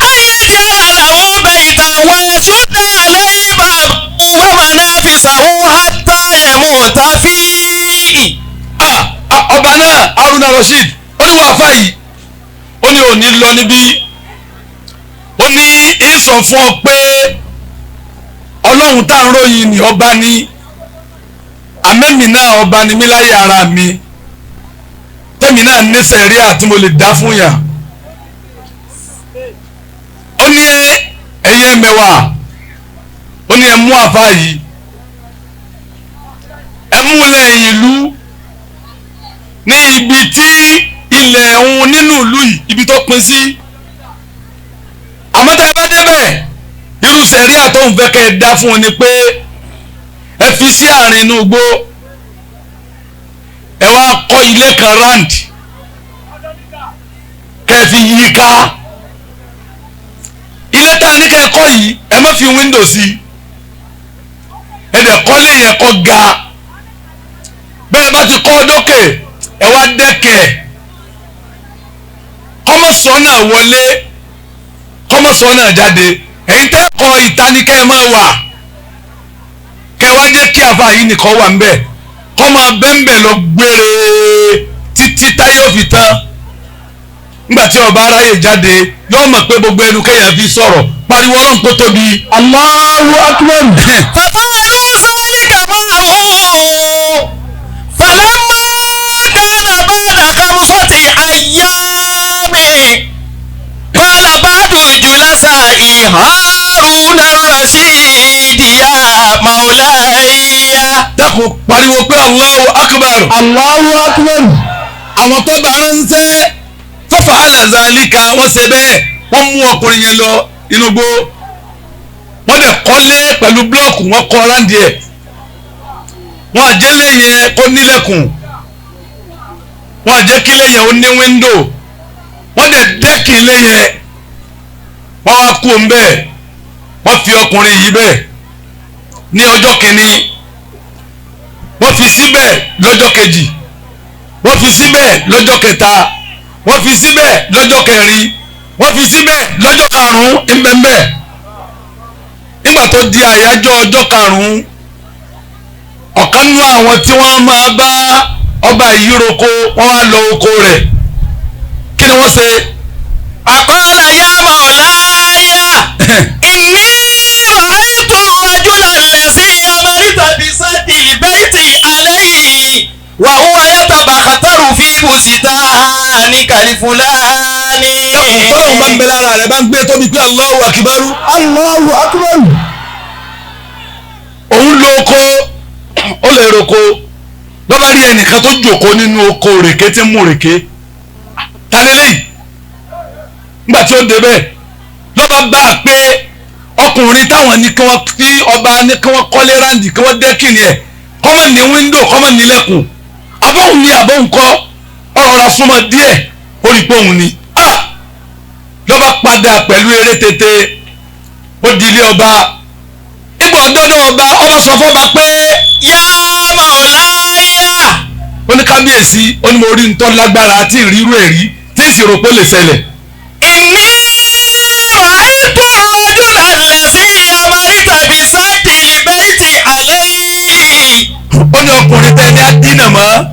أن يجعل له بيتا ويسد عليه بابه ومنافسه حتى يموت فيه. Ah, ah, ọba náà Haruna Rasheed, ó ní wàá fà yìí, ó ní òní lọ níbí, ó ní ìsọ fún ọ pé Ọlọ́run tá à ń ròyìn ní ọba ní àmẹ́mì náà, ọba ni mí láyé ara mi, tẹ́mi náà ní sẹ̀ríà tí mo lè dá fún yàn. Ó ní ẹ̀yin ẹ̀mẹ̀wà, ó ní ẹ mú àfa yìí, ẹ mú lẹ́yìn ìlú ní ibi tí ilẹ̀ òun nínú ìlú yìí, ibi tó pín sí. Àmọ́ tá ẹ bá débẹ̀, irú sẹ̀ríà tó ń fẹ́ kẹ́ ẹ dá fún un ni pé ẹ fi sí àárín inú igbó, ẹ wá kọ́ ilé kan round, kẹ́ ẹ fi yí ká ilé tá a ní kẹ́ ẹ kọ́ yìí. Ẹ má fi window sí, ẹ dẹ̀ kọ́lé yẹn kọ́ ga bẹ́ẹ̀. Bá ti kọ́ dókè, ẹ wá dẹ́kẹ̀, kọ́mọ̀sọ́ náà wọlé, kọ́mọ̀sọ́ náà jáde. Ẹ̀yin tẹ́ kọ ìta ni kẹ́ ẹ máa wà, kẹ́ ẹ wá jẹ́ kí àfa yìí nìkan wà ń bẹ̀, kọ́ máa bẹ́ńbẹ̀ lọ gbére títí táyé ò fi tán. Nígbà tí ọba aráyè jáde, yóò mọ̀ pé gbogbo ẹnu kẹ́yàn fi sọ̀rọ̀. Pariwo Ọlọ́run kó tóbi. Allahu akbar. ففعلوا ذلك معه، فلما كان بعد 5 أيام قال بعض جلساء هارون الرشيد يا مولاي. Dákun, pariwo pé Allahu akbar. Allahu akbar. Àwọn tó bá ránṣẹ́ fọ́fà alazalika, wọ́n ṣe bẹ́ẹ̀. Wọ́n mú ọkùnrin yẹn lọ inú gbó, wọ́n dẹ̀ kọ́lé pẹ̀lú búlọ́ọ̀kù, wọ́n kọ́ round ẹ̀. Wọ́n àjẹlé yẹn kó nílẹ̀kùn, wọ́n àjẹkílé yẹn ó ní window, wọ́n dẹ̀ dẹ́kì ilé yẹn. Wọ́n wá kú òun bẹ́ẹ̀, wọ́n fi ọkùnrin yìí bẹ́ẹ̀ ní ọjọ́ kìíní, wọ́n fi síbẹ̀ lọ́jọ́ kejì, wọ́n fi síbẹ̀ lọ́jọ́ kẹta, wọ́n fi síbẹ̀ lọ́jọ́ kẹrin, wọ́n fi síbẹ̀ lọ́jọ́ karùn-ún ńbẹ́ńbẹ́. Nígbà tó di àyájọ́ ọjọ́ karùn-ún, ọ̀kan nínú àwọn tí wọ́n máa bá ọba yìí roko, wọ́n wá lọ oko rẹ̀. Kí ni wọ́n ṣe? فقال يا مولاي إني رأيت الرجل الذي أمرت بسد البيت عليه وهو يتبختر في بستانك الفلاني. Tọ́lọ́run bá ń bẹ lára rẹ̀, bá ń gbé tóbi pé Allahu akibaru. Allahu akbar. Òun lo oko, ó lè roko, lọ́ba rí ẹnìkan tó jòkó nínú oko rèké tí ń mú rèké. Ta lélẹ́yìí? Nígbà tí ó débẹ̀, lọ́ba bá a pé ọkùnrin táwọn ní kí wọ́n tí ọba ní kí wọ́n kọ́lé round, kí wọ́n dẹ́kìnì ẹ̀, kọ́mọ̀ ní window, kọ́mọ̀ nílẹ̀kùn, abóhùn ni abóhùn kọ́. Ọ̀rọ̀ ra súnmọ́ díẹ̀, ó rí pé òun ni. Ah, lọ́ba padà pẹ̀lú eré tètè, ó di ilé ọba. Ìgbà ọdọọdọ ọba, ọba sọ fọba pé يا مولاي ó ní kábíyèsí, ó ní mo rí ntọ́ lágbára àti ìrírú ẹ̀rí tí ń sì rò pé ó lè ṣẹlẹ̀. إني رأيت الرجل الذي أمرت بسد البيت عليه. Ó ní ọkùnrin tẹ́ ní á dínà mọ́,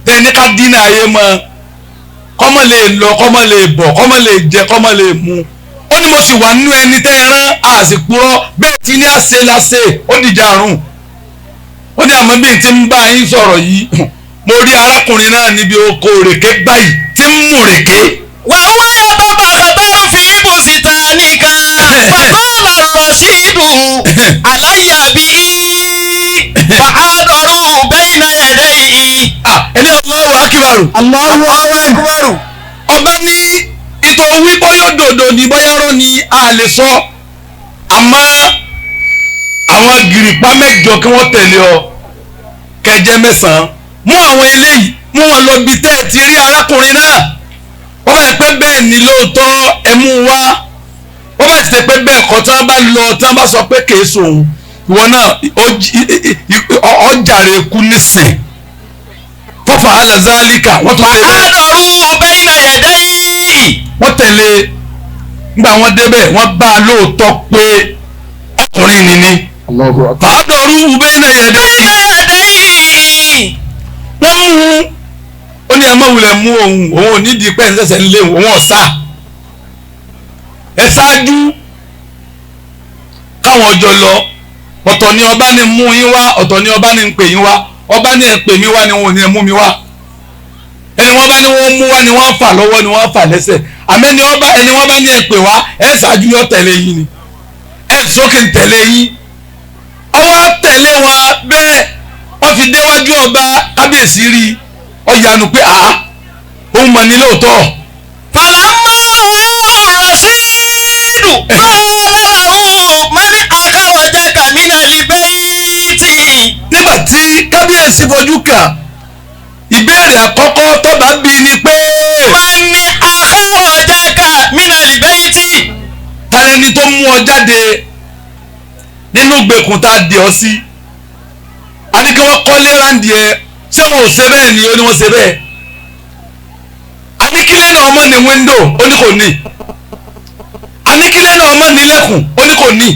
tẹ́ ní ká dínà ayé mọ́, kọ́mọ lè lọ, kọ́mọ lè bọ̀, kọ́mọ lè jẹ, kọ́mọ lè mu. Ó ní mo sì wà nínú ẹni tẹ́ ẹ rán, àsìkúrọ́ bẹ́ẹ̀ tí ní àṣẹ la ṣe, ó dìjà àrùn. Ó ní àmọ́ bí n ti ń bá yín sọ̀rọ̀ yìí, Mo rí arákùnrin náà níbi oko òrèké báyìí tí ń mú òrèké. وهو يتبختر في بستانك فقال الرشيد علي به فحاضروا بين يديه. Ẹni Allahu akbar. Allahu akbar. Ọba ní ìtò wí bóyá dòdò ní bóyá rọ́ ni a lè sọ, àmọ́ àwọn gìrìpá mẹ́jọ kí wọ́n tẹ̀lé ọ kẹjẹ mẹ́sàn-án, mú àwọn eléyìí, mú wọn lọ bí tẹ́ ẹ ti rí arákùnrin náà. Wọ́n bá yẹ pé bẹ́ẹ̀ ni lóòótọ́, ẹ mú un wá. Wọ́n bá ti ṣe pé bẹ́ẹ̀ kọ́, tí wọ́n bá lọ, tí wọ́n bá sọ pé kèé sòun, ìwọ náà ọjàre kú nísìn. Fọ́fà alazalika, wọ́n tún ṣe bẹ́ẹ̀. فحاضروا بين يديه. Wọ́n tẹ̀lé. Nígbà wọ́n débẹ̀, wọ́n bá a lóòótọ́ pé ọkùnrin nìní. Allahu akbar. Fàádọ́rù ubẹ́nà yẹ̀dẹ́. بين يديه. Wọ́n mú un. Ó ní ẹ má wulẹ̀ mú òun, òun ò nídìí pẹ́ ńsẹ̀sẹ̀ ń lé òun ọ̀sà, ẹ ṣáájú káwọn ọjọ́ lọ. Ọ̀tọ̀ ni ọba ní mú yín wá, ọ̀tọ̀ ni ọba ní ń pè yín wá. Ọba ní ẹ pè mí wá ni wọn ò ní ẹ mú mi wá. Ẹni wọ́n bá ní wọ́n mú wá ni wọ́n fà lọ́wọ́, ni wọ́n fà lẹ́sẹ̀. Àmọ́ ẹni wọ́n bá, ẹni wọ́n bá ní ẹ pè wá, ẹ ṣáájú yọ tẹ̀lé yín ni, ẹ sókè ń tẹ̀lé yín. Ọwọ́ tẹ̀lé wọn bẹ́ẹ̀, wọ́n fi déwájú ọba. Kábíyèsí rí ọ̀yànù pé àá, òun mọ̀ ní lóòótọ́. فلما رآه الرشيد قال له من أخرجك من البيت. Nígbà tí kábíyèsí fojú kàn, ìbéèrè àkọ́kọ́ tọ́ba bí ni pé من أخرجك من البيت. Talẹ́ni tó mú ọ jáde nínú ìgbèkùn tá a dè ọ sí? A ní kí wọ́n kọ́lé ráǹdì ẹ, ṣé wọn ò ṣe bẹ́ẹ̀ ni? Ó ní wọ́n ṣe bẹ́ẹ̀. A ní kílé náà ọmọ ní window, ó ní kò ní. A ní kílé náà ọmọ nílẹ̀kùn, ó ní kò ní.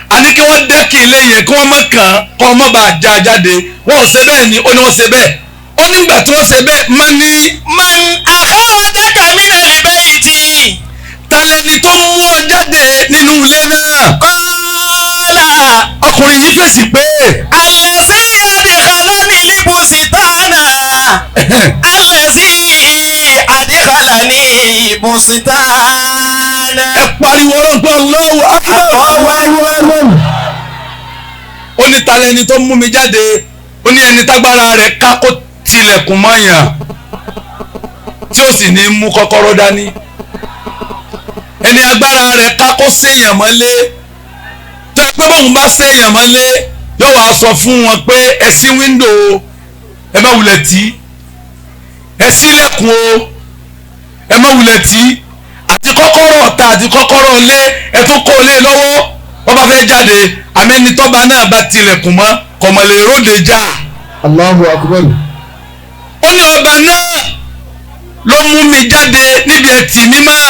A ní kí wọ́n dẹ́kì ilé yẹn, kí wọ́n má kàn án, kọ́ ọmọ bá já jáde, wọn ò ṣe bẹ́ẹ̀ ni? Ó ní wọ́n ṣe bẹ́ẹ̀. Ó nígbà tí wọ́n ṣe bẹ́ẹ̀ má ní من أخرجك من البيت. Talẹ́ni tó mú ọ jáde nínú ilé náà? قال Ọkùnrin yìí fèsì pé الذي أدخلني البستان، الذي أدخلني بستان. Ẹ pariwo ọlọ́gbọ́n, Allahu Akbar. Ó ní talẹ́ni tó mú mi jáde? Ó ní ẹni tágbára rẹ̀ ká kó tilẹ̀kùn mọ́yàn, tí ó sì ní mú kọ́kọ́rọ́ dání, ẹni agbára rẹ̀ ká kó séèyàn mọ́lé, tó ẹ pé bóun bá séèyàn mọ́lé, yóò wá sọ fún wọn pé ẹ ṣí window o, ẹ má wulẹ̀ tì í, ẹ ṣílẹ̀kùn o, ẹ má wulẹ̀ tì í, àti kọ́kọ́rọ́ ọ̀tá àti kọ́kọ́rọ́ ilé, ẹ tún kó lé lọ́wọ́, wọ́n bá fẹ́ jáde. Àmẹ́ni tọ́ba náà bá tilẹ̀kùn mọ́, kọ̀mọ̀lẹ̀ róde já. Allahu akbar. Ó ní ọba náà ló mú mi jáde níbi ẹtì mímọ́.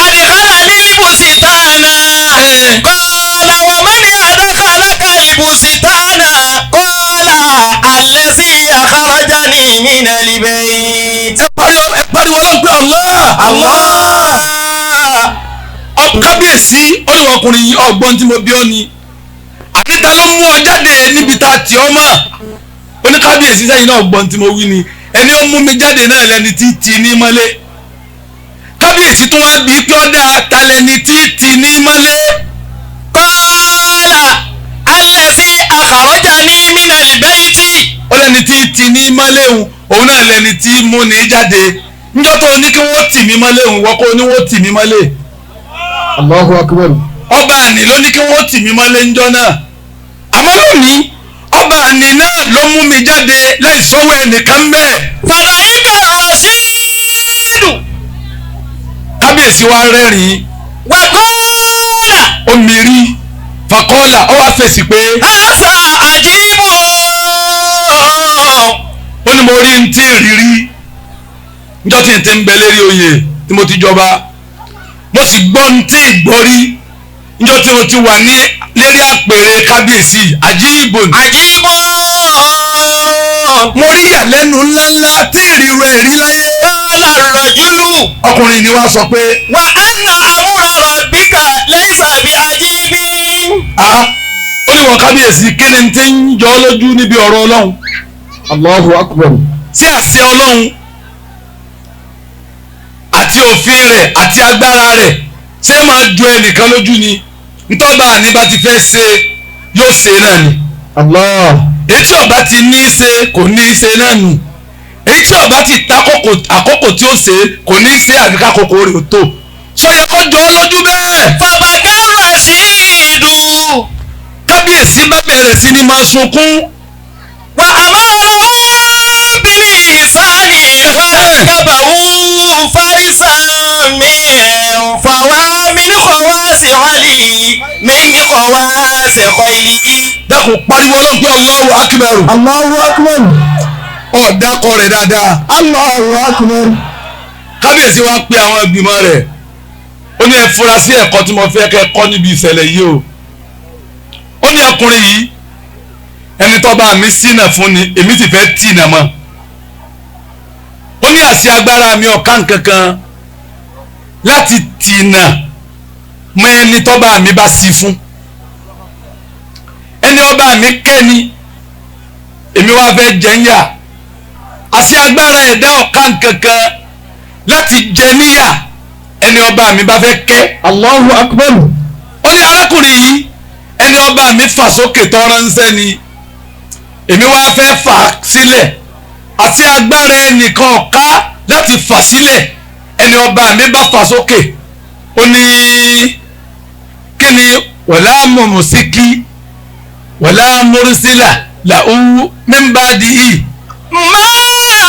أدخلني البستان. قال ومن أدخلك البستان؟ قال الذي أخرجني من البيت. Ẹ pariwo, ẹ pariwo ọlọ́run pé Allah. الله. Kábíyèsí ó ní ọkùnrin yìí, ọgbọ́n tí mo bí ọ ni, àti ta ló mú ọ jáde níbi tá a tì ọ́ mọ́? Ó ní kábíyèsí, sẹ́yìn náà gbọ́n tí mo wí ni, ẹni ó mú mi jáde náà lẹni tí tì ní mọ́lé. Kábíyèsí tó wá bí pé ọ́ dáa, ta lẹni tí tì ní mọ́lé? قال الذي أخرجني من البيت. Ó lẹni tí tì ní mọ́lé òun, òun náà lẹni tí mú ní jáde. Níjọ́ tó ní kí wọ́n tì mí mọ́lé òun, wọ́n kó ní wọ́n tì mí mọ́lé. Allahu akbar. Ọba àní ló ní kí wọ́n tì mí mọ́lé ńjọ́ náà, àmọ́ lónìí, ọba àní náà ló mú mi jáde láì sọ́wọ́ ẹnìkan mẹ́ẹ̀. فضحك الرشيد. Kábíyèsí wa rẹ́rìn-ín. وقال Ó mírí fàkọ́ọ́là, ó wá fèsì pé هذا عجيب. Ó ní mo rí n tí ì rírí níjọ́ tí n ti ń bẹ lérí oyè tí mo ti jọba, mo sì gbọ́ n tí ì gbọ́ rí níjọ́ tí mo ti wà ní lérí àpèrè kábíyèsí. Àjíìbò. عجيب. Mo rí ìyàlẹ́nu ńláńlá tí ìrírọ ẹ̀ rí láyé. قال الرجل Ọkùnrin ni wàá sọ pé وأن أمر ربك ليس بعجيب. Ah, ó ní wọn kábíyèsí, kí ni ti ń jọ ọ́ lójú níbi ọ̀rọ̀ Ọlọ́run? Allahu akbar. Sí àṣẹ Ọlọ́run àti òfin rẹ̀ àti agbára rẹ̀ ṣé máa ju ẹnìkan lójú ni? Ntọ́ba àní bá ti fẹ́ ṣe yóò ṣe náà ni. Allah. Èyí tí ọba ti ní í ṣe kò ní í ṣe náà nù. Èyí tí ọba ti ta àkókò tí ó ṣe kò ní í ṣe, àfi kákòókò rẹ̀ ó tó. Sọ yẹ kó jọ ọ́ lójú bẹ́ẹ̀. فبكى الرشيد. Kábíyèsí bá bẹ̀rẹ̀ sí ni máa sunkún. وأمرهم بالإحسان وركبه فرسا من فوى من خواص علي من خواص خيله. Dákun, pariwo Ọlọ́run pé Allahu akbar. Allahu akbar. Ọ̀ dákọ̀ rẹ̀ dáadáa. Allahu akbar. Kábíyèsí wa pe àwọn ìgbìmọ̀ rẹ̀, ó ní ẹ fura sí ẹ̀kọ́ tí mo fẹ́ kẹ́ kọ́ níbi ìṣẹ̀lẹ̀ yìí o. Ó ní ọkùnrin yìí, ẹni tó bá mi ṣínà fún ni, èmi sì fẹ́ tì nà mọ́. Ó ní àṣẹ agbára mi ọ̀ká nkankan láti tìnà mọ́ ẹni tó bá mi bá sí fún. Ẹni ọba mi kẹ́ni, èmi wá fẹ́ jẹ́ ń yà. Àṣẹ agbára ẹ̀dá ọ̀ká nkankan láti jẹ níyà ẹni ọba mi bá fẹ́ kẹ́. Allahu akbar. Ó ní arákùnrin yìí, ẹni ọba mi fà sókè tọ́ra ń sẹ́ni, èmi wá fẹ́ fà sílẹ̀. Àti agbára ẹnìkan ọ̀ká láti fà sílẹ̀ ẹni ọba mi bá fà sókè. Ó ní kí ni wala mumsiki wala mursila lahu min ba'dihi. ما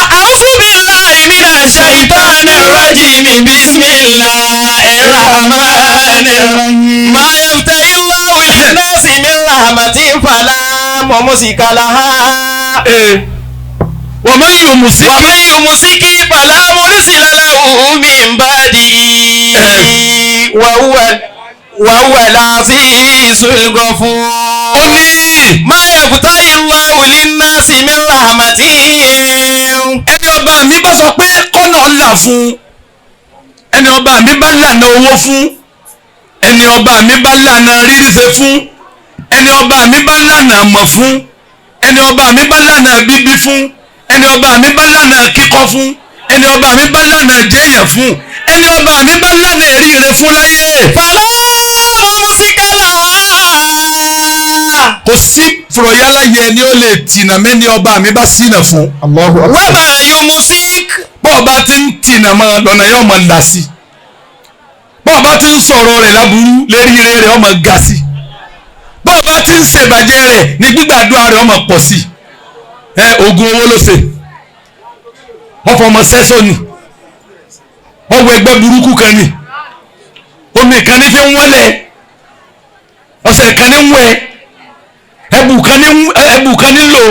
أعوذ بالله من الشيطان الرجيم. بسم الله الرحمن الرحيم. ما يفتح الله للناس من رحمة فلا ممسك لها. Wa man yumsik ومن يمسك فلا مرسل له من بعده وهو العزيز الغفور. Ó ní ما يفتح الله للناس من رحمة ẹni ọba mi bá sọ pé kọ́nà ńlá fún, ẹni ọba mi bá lànà owó fún, ẹni ọba mi bá lànà ríríṣe fún, ẹni ọba mi bá lànà mọ̀ fún, ẹni ọba mi bá lànà bíbí fún, ẹni ọba mi bá lànà kíkọ́ fún, ẹni ọba mi bá lànà jẹ́yàn fún, ẹni ọba mi bá lànà eríire fún láyé. فلا ممسك لها. Kò sí fùrọ̀yálà yẹ ni ó lè tìnà mẹ́ni ọba mi bá ṣínà fún. Allahu akbar. وما يمسك Bọ́ọ̀ bá ti ń tìnà mọ́ lọ́nà yóò máa là sí, bọ́ọ̀ bá ti ń sọ̀rọ̀ rẹ̀ láburú lérí ire rẹ̀ ó máa ga sí, bọ́ọ̀ bá ti ń ṣèbàjẹ́ rẹ̀ ní gbígbàdúrà rẹ̀ ó máa pọ̀ sí. Ẹ oògùn owó ló ṣe, wọ́n fọmọ sẹ́sọ ni, wọ́n wọ ẹgbẹ́ burúkú kan ni, omi kan ní fi ń wọ́lẹ̀, ọ̀sẹ̀ kan ní ń wẹ̀, ẹ̀bù kan ní lò.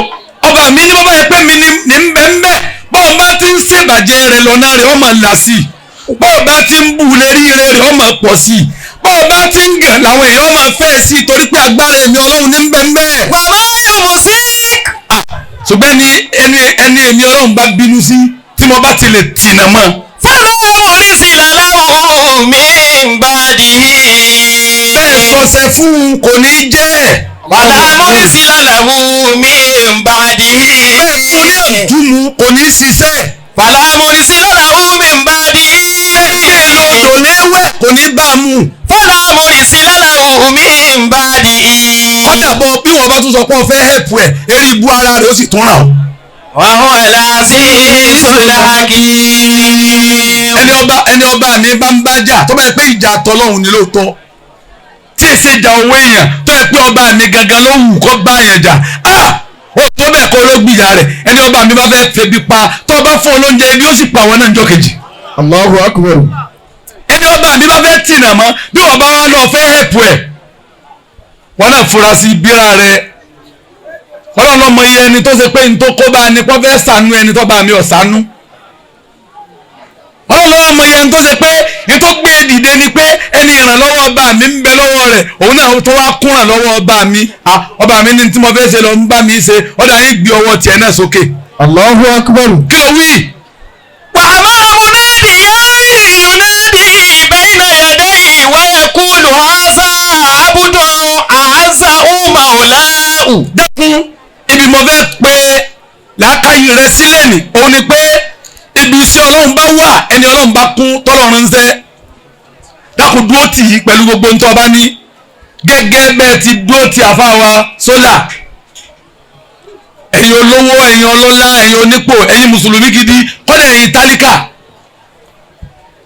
Ọba mi ní bàbá yẹn pé mi ní ń bẹ́ ń bẹ́. Bọ́ọ̀ bá ti ń ṣèbàjẹ́ rẹ̀ lọ́nà rẹ̀ ó máa là sí i, bọ́ọ̀ bá ti ń bù lérí rẹ̀ rẹ̀ ó máa pọ̀ sí i, bọ́ọ̀ bá ti ń gàn làwọn èèyàn máa fẹ́ sí i, torí pé agbára èmi Ọlọ́run ní ń bẹ́ ń bẹ́. وما يمسك Ṣùgbọ́n ẹni èmi Ọlọ́run bá bínú sí, tí mo bá ti lè tìnà mọ́, فلا مرسل له من بعده. Bẹ́ẹ̀ sọsẹ fún un kò ní í jẹ́. ولا مرسل له من بعده. Bẹ́ẹ̀ fún ní àdúmu kò ní í ṣiṣẹ́. فلا مرسل له من بعده. Bẹ́ẹ̀ lodò léwẹ̀ kò ní bá a mú. فلا مرسل له من بعده. Kọ́dà bọ́ bí wọ́n bá tún sọ pé wọ́n fẹ́ hẹ̀pù ẹ̀, eré ibú ara rẹ̀ ó sì tún ràn ọ́. وهو العزيز الحكيم. Ẹni ọba mi bá ń bá jà, tó bá yẹ pé ìjà tọlọ́hun ni lóòótọ́, tí èsì ìjà owó èèyàn, tó yẹ pé ọba mi gangan ló wù kó bá èèyàn jà á, ó tó bẹ́ẹ̀ kó ló gbìyà rẹ̀. Ẹni ọba mi bá fẹ́ febi pa, tó bá fún olóúnjẹ ibi, ó sì pa àwọn náà níjọ́ kejì. Allahu akbar. Ẹni ọba mi bá fẹ́ tìnà mọ́, bí wọ́n bá wá lọ fẹ́ hẹ̀pù ẹ̀, wọ́n náà fura sí bíra rẹ̀. Ọlọ́run ló mọ iye ẹni tó ṣe pé ní tó kó bá a ní pọ́ fẹ́ sànú ẹni tó bá mi ọ̀ sànú. Ọlọ́run ló mọ iye ẹni tó ṣe pé ní tó gbé dìde ni pé ẹni ìrànlọ́wọ́ ọba mi ń bẹ lọ́wọ́ rẹ̀, òun náà tó wá kún ìrànlọ́wọ́ ọba mi. Ọba mi ní tí mo fẹ́ ṣe lọ ń bá mi ṣe, ọ̀dà yín gbé ọwọ́ tiẹ̀ náà sókè. Allahu akbar. Kí ló wí? وأمر مناديا ينادي بين يديه ويقول هذا عبد أعزه مولاه. Dákun, ibi mo fẹ́ pé làákàyè rẹ sílẹ̀ ní òun ni pé ibi iṣẹ́ ọlọ́run bá wà ẹni ọlọ́run bá kún tọ́lọ́run ń sẹ́ dákun dúró tì í pẹ̀lú gbogbo ń tọ́ bá ní gẹ́gẹ́ bẹ́ẹ̀ ti dúró ti àfa wa sólà ẹ̀yin olówó ẹ̀yin ọlọ́lá ẹ̀yin onípò ẹ̀yin mùsùlùmí gidi kọ́dà ẹ̀yin tálíkà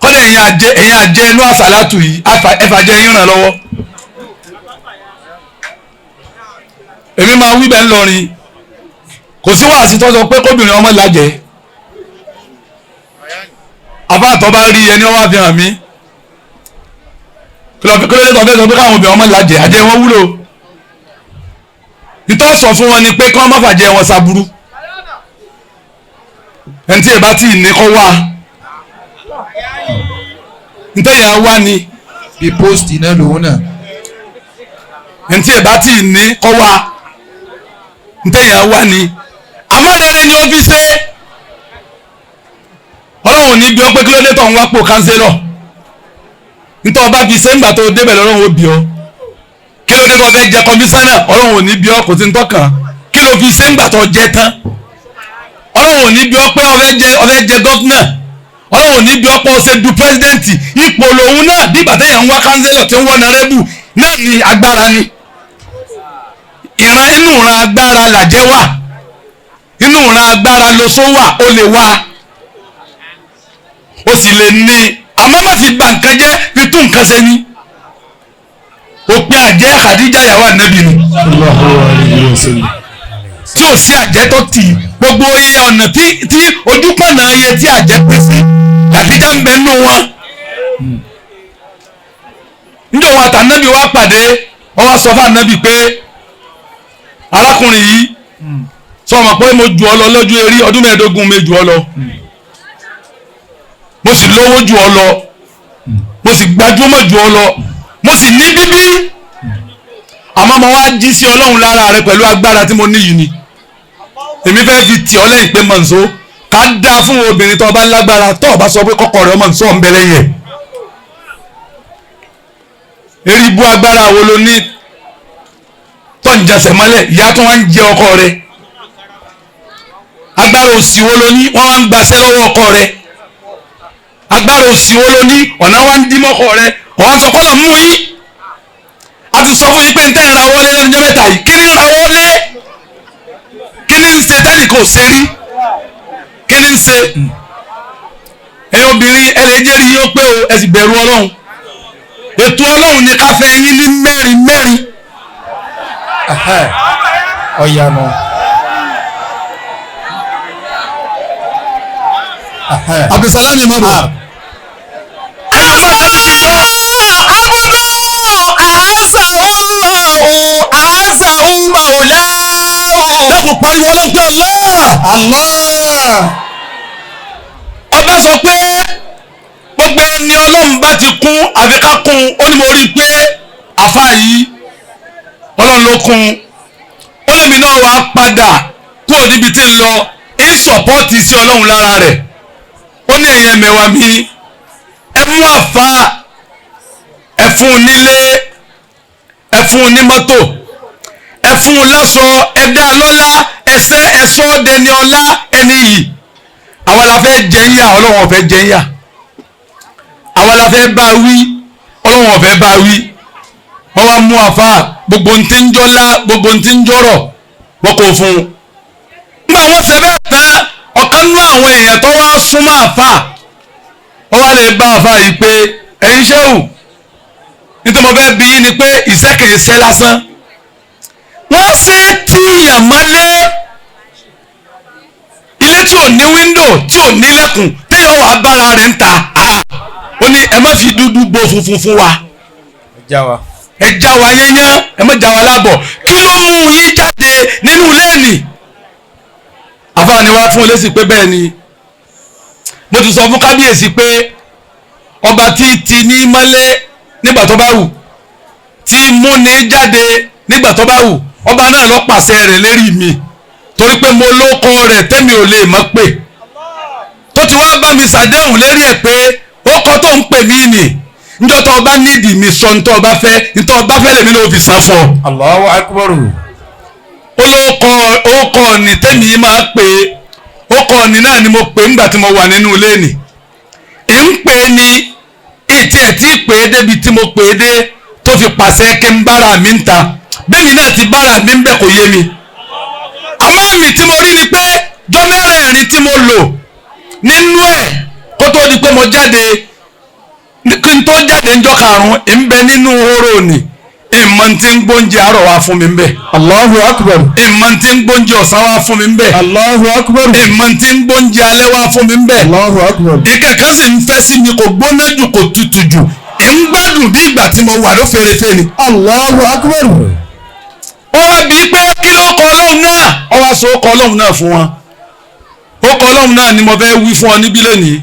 kọ́dà ẹ̀yin àjẹ ẹ̀yin àjẹ inú àsàlátù yìí ẹ̀fàjẹ́ yín ràn lọ́wọ́ èmi máa wí bẹ́ẹ̀ ńlọrin kò sí wàásù tó sọ pé kóbìnrin ọmọ làjẹ́ àbá àtọ́ bá rí ẹni ọwọ́ àfihàn mi kí ló dé tó fẹ́ sọ pé káwọn obìnrin ọmọ làjẹ́ àjẹ́ wọn wúlò ìtọ́ sọ fún wọn ni pé kí wọ́n má fàjẹ́ wọn ṣàbúrú ẹni tí ìbá tí ì ní kọ́ wá ntẹ́yà wá ni bí post iná lòun náà. ẹni tí ìbá tí ì ní kọ́ wá ntẹ́yà wá ni àmọ́ rere ni ó fi ṣe ọlọ́run ò ní bí ọ pé kí ló dé tó ń wá pò kánsílọ̀ ntọ́ ọba fi ṣe ńgbà tó débẹ̀ lọ́rùn ó bí ọ kí ló dé tó fẹ́ jẹ kọmísánná ọlọ́run ò ní bí ọ kò sí ntọ́kàn kí ló fi ṣe ńgbà tó jẹ tán ọlọ́run ò ní bí ọ pé ó fẹ́ jẹ gọ́fúnà ọlọ́run ò ní bí ọ pé ó ṣe du pírẹ́sidẹ́ǹtì ipò lòun náà bí bàtẹ́ yẹn ń wá kánsílọ̀ tí ń wọ́n nárẹ́bù náà ní agbára ni ìran inú ìran agbára làjẹ́ wà inú ìran agbára lóṣó wà ó lè wá ó sì lè ní àmọ́ má fi ba nǹkan jẹ́ fi tún nǹkan ṣe ni òpin àjẹ́ Khadija yàwó ànábì ni tí ò sí àjẹ́ tó tì í gbogbo iye ọ̀nà tí ojúpọ̀nà iye tí àjẹ́ pín sí Khadija ń bẹ nù wọn. níjọ́ wọn àtànábì wá pàdé wọ́n wá sọ fún ànábì pé arákùnrin yìí sọ ma pé mo jù ọ lọ lójú eré ọdún 25 mi jù ọ lọ mo sì lówó jù ọ lọ mo sì gbajúmọ̀ jù ọ lọ mo sì ní bíbí àmọ́ mo wá jí sí ọlọ́run lára rẹ pẹ̀lú agbára tí mo ní yìí ni èmi fẹ́ fi tì ọ́ lẹ́yìn pé mọ̀nsó ká dáa fún obìnrin tó o bá lágbára tó o bá sọ pé kọ́kọ́ rẹ ọmọ nsọ́ ń bẹ lẹ́yìn ẹ̀ eré ibú agbára wo ló ní tó ń jẹsẹ̀ mọ́lẹ̀ ìyá tó wá ń jẹ ọkọ rẹ agbára òsì wo ló ní wọ́n wá ń gbaṣẹ́ lọ́wọ́ ọkọ rẹ agbára òsì wo ló ní ọ̀nà wá ń dí mọ́kọ rẹ ọ̀wá sọ kọ́lọ̀ mú yín a ti sọ fún yín pé n tẹ́ ń ra wọlé lẹ́nu jẹ́ mẹ́ta yìí kí ni ń ra wọlé kí ni ń ṣe tẹ́lẹ̀ kò ṣe rí kí ni ń ṣe ẹ̀yin obìnrin ẹ lè jẹ́rìí yín ó pé o ẹ sì bẹ̀rù ọlọ́run ètò ọlọ́run ni ká fẹ́ yín ní mẹ́rin mẹ́rin ọ̀yànà. Abdulsalami mabo. Dákun pariwo ọlọ́run pé Allah. Allah. Ọba sọ pé gbogbo ẹni ọlọ́run bá ti kún àfi ká kún ó ní mo rí i pé àfa yìí ọlọ́run ló kún ó lèmi náà wàá padà kúrò níbi tí ń lọ ń sọ̀pọ́ọ̀tì sí ọlọ́run lára rẹ̀ ó ní ẹ̀yẹ mẹ́wàá mi ẹ mú àfa ẹ fún un nílé ẹ fún un ní mọ́tò ẹ fún un láṣọ ẹ dá a lọ́lá ẹsẹ̀ ẹ̀ṣọ́ dẹni ọlá ẹni yìí àwa la fẹ́ jẹ ń yà ọlọ́run ọ̀fẹ́ jẹ ń yà àwa la fẹ́ bá wí ọlọ́run ọ̀fẹ́ bá wí wọ́n wá mú àfa gbogbo ntí ń jọ́lá gbogbo ntí ń jọ́rọ̀ wọ́n kò fún un. nígbà wọ́n ṣe bẹ́ẹ̀ tán ọ̀kan nú àwọn èèyàn tó wá súnmọ́ àfa wọ́n wá lè bá àfa yìí pé ẹ̀yin ṣéwù nítorí mo fẹ́ bi yín ni pé ìṣẹ́ kìí ṣẹ́ lásán wọ́n ṣe tíyàn mọ́lé ilé tí ò ní wíńdò tí ò nílẹ̀kùn téèyàn wà bára rẹ̀ ń ta ó ní ẹ má fi dúdú bo funfun fún wa ẹ já wa yányán ẹ má já wa lábọ̀ kí ló mú yín jáde nínú ilé nì àfààní wa fún olésì pé bẹ́ẹ̀ ni mo ti sọ fún kábíyèsí pé ọba tí ti ní mọ́lé nígbà tó bá wù tí mú ní jáde nígbà tó bá wù ọba náà lọ pàṣẹ rẹ̀ lérí mi torí pé mo lóko rẹ̀ tẹ́mi ò lè mọ̀ pé tó ti wá bá mi ṣàdéhùn lérí ẹ̀ pé ó kọ́ tó ń pè mí nì njọ́ tó o bá nídìí mi sọ ntọ́ o bá fẹ́ ntọ́ o bá fẹ́ lèmi ló fi san fún ọ. Allahu akbar. Ó lóko Ó kọ ọ̀nì tẹ́mi máa pè é, ó kọ ọ̀nì náà ni mo pè ńgbà tí mo wà nínú ilé nì ń pè é ní ìtì ẹ̀ tí pè é débi tí mo pè é dé tó fi pàṣẹ kí n bára mi ń ta. Bẹ́ẹ̀ni náà ti bára mi ń bẹ̀, kò yé mi. Àmọ́ àmì tí mo rí ni pé jọ́ mẹ́rẹ̀ẹ̀rin tí mo lò nínú ẹ̀ kó tó di pé mo jáde, kí n tó jáde ńjọ́ karùn-ún, ń bẹ nínú hóró ni, ìmọ̀ tí ń gbóúnjẹ àárọ̀ wá fún mi ń bẹ̀. Allahu akbar. Ìmọ̀ tí ń gbóúnjẹ ọ̀sán wá fún mi ń bẹ̀. Allahu akbar. Ìmọ̀ tí ń gbóúnjẹ alẹ́ wá fún mi ń bẹ̀. Allahu akbar. Ìkẹ̀kẹ́ sì ń fẹ́ sí mi, kò gbóná jù, kò tutù jù, ń gbádùn bí ìgbà tí mo wà ló fèrèfé ni. Allahu akbar. Ó wá bíi pé kí ló kọ Ọlọ́run náà, ó wá sọ ó kọ Ọlọ́run náà fún wọn. Ó kọ Ọlọ́run náà ni mo fẹ́ wí fún ọ níbí lónìí.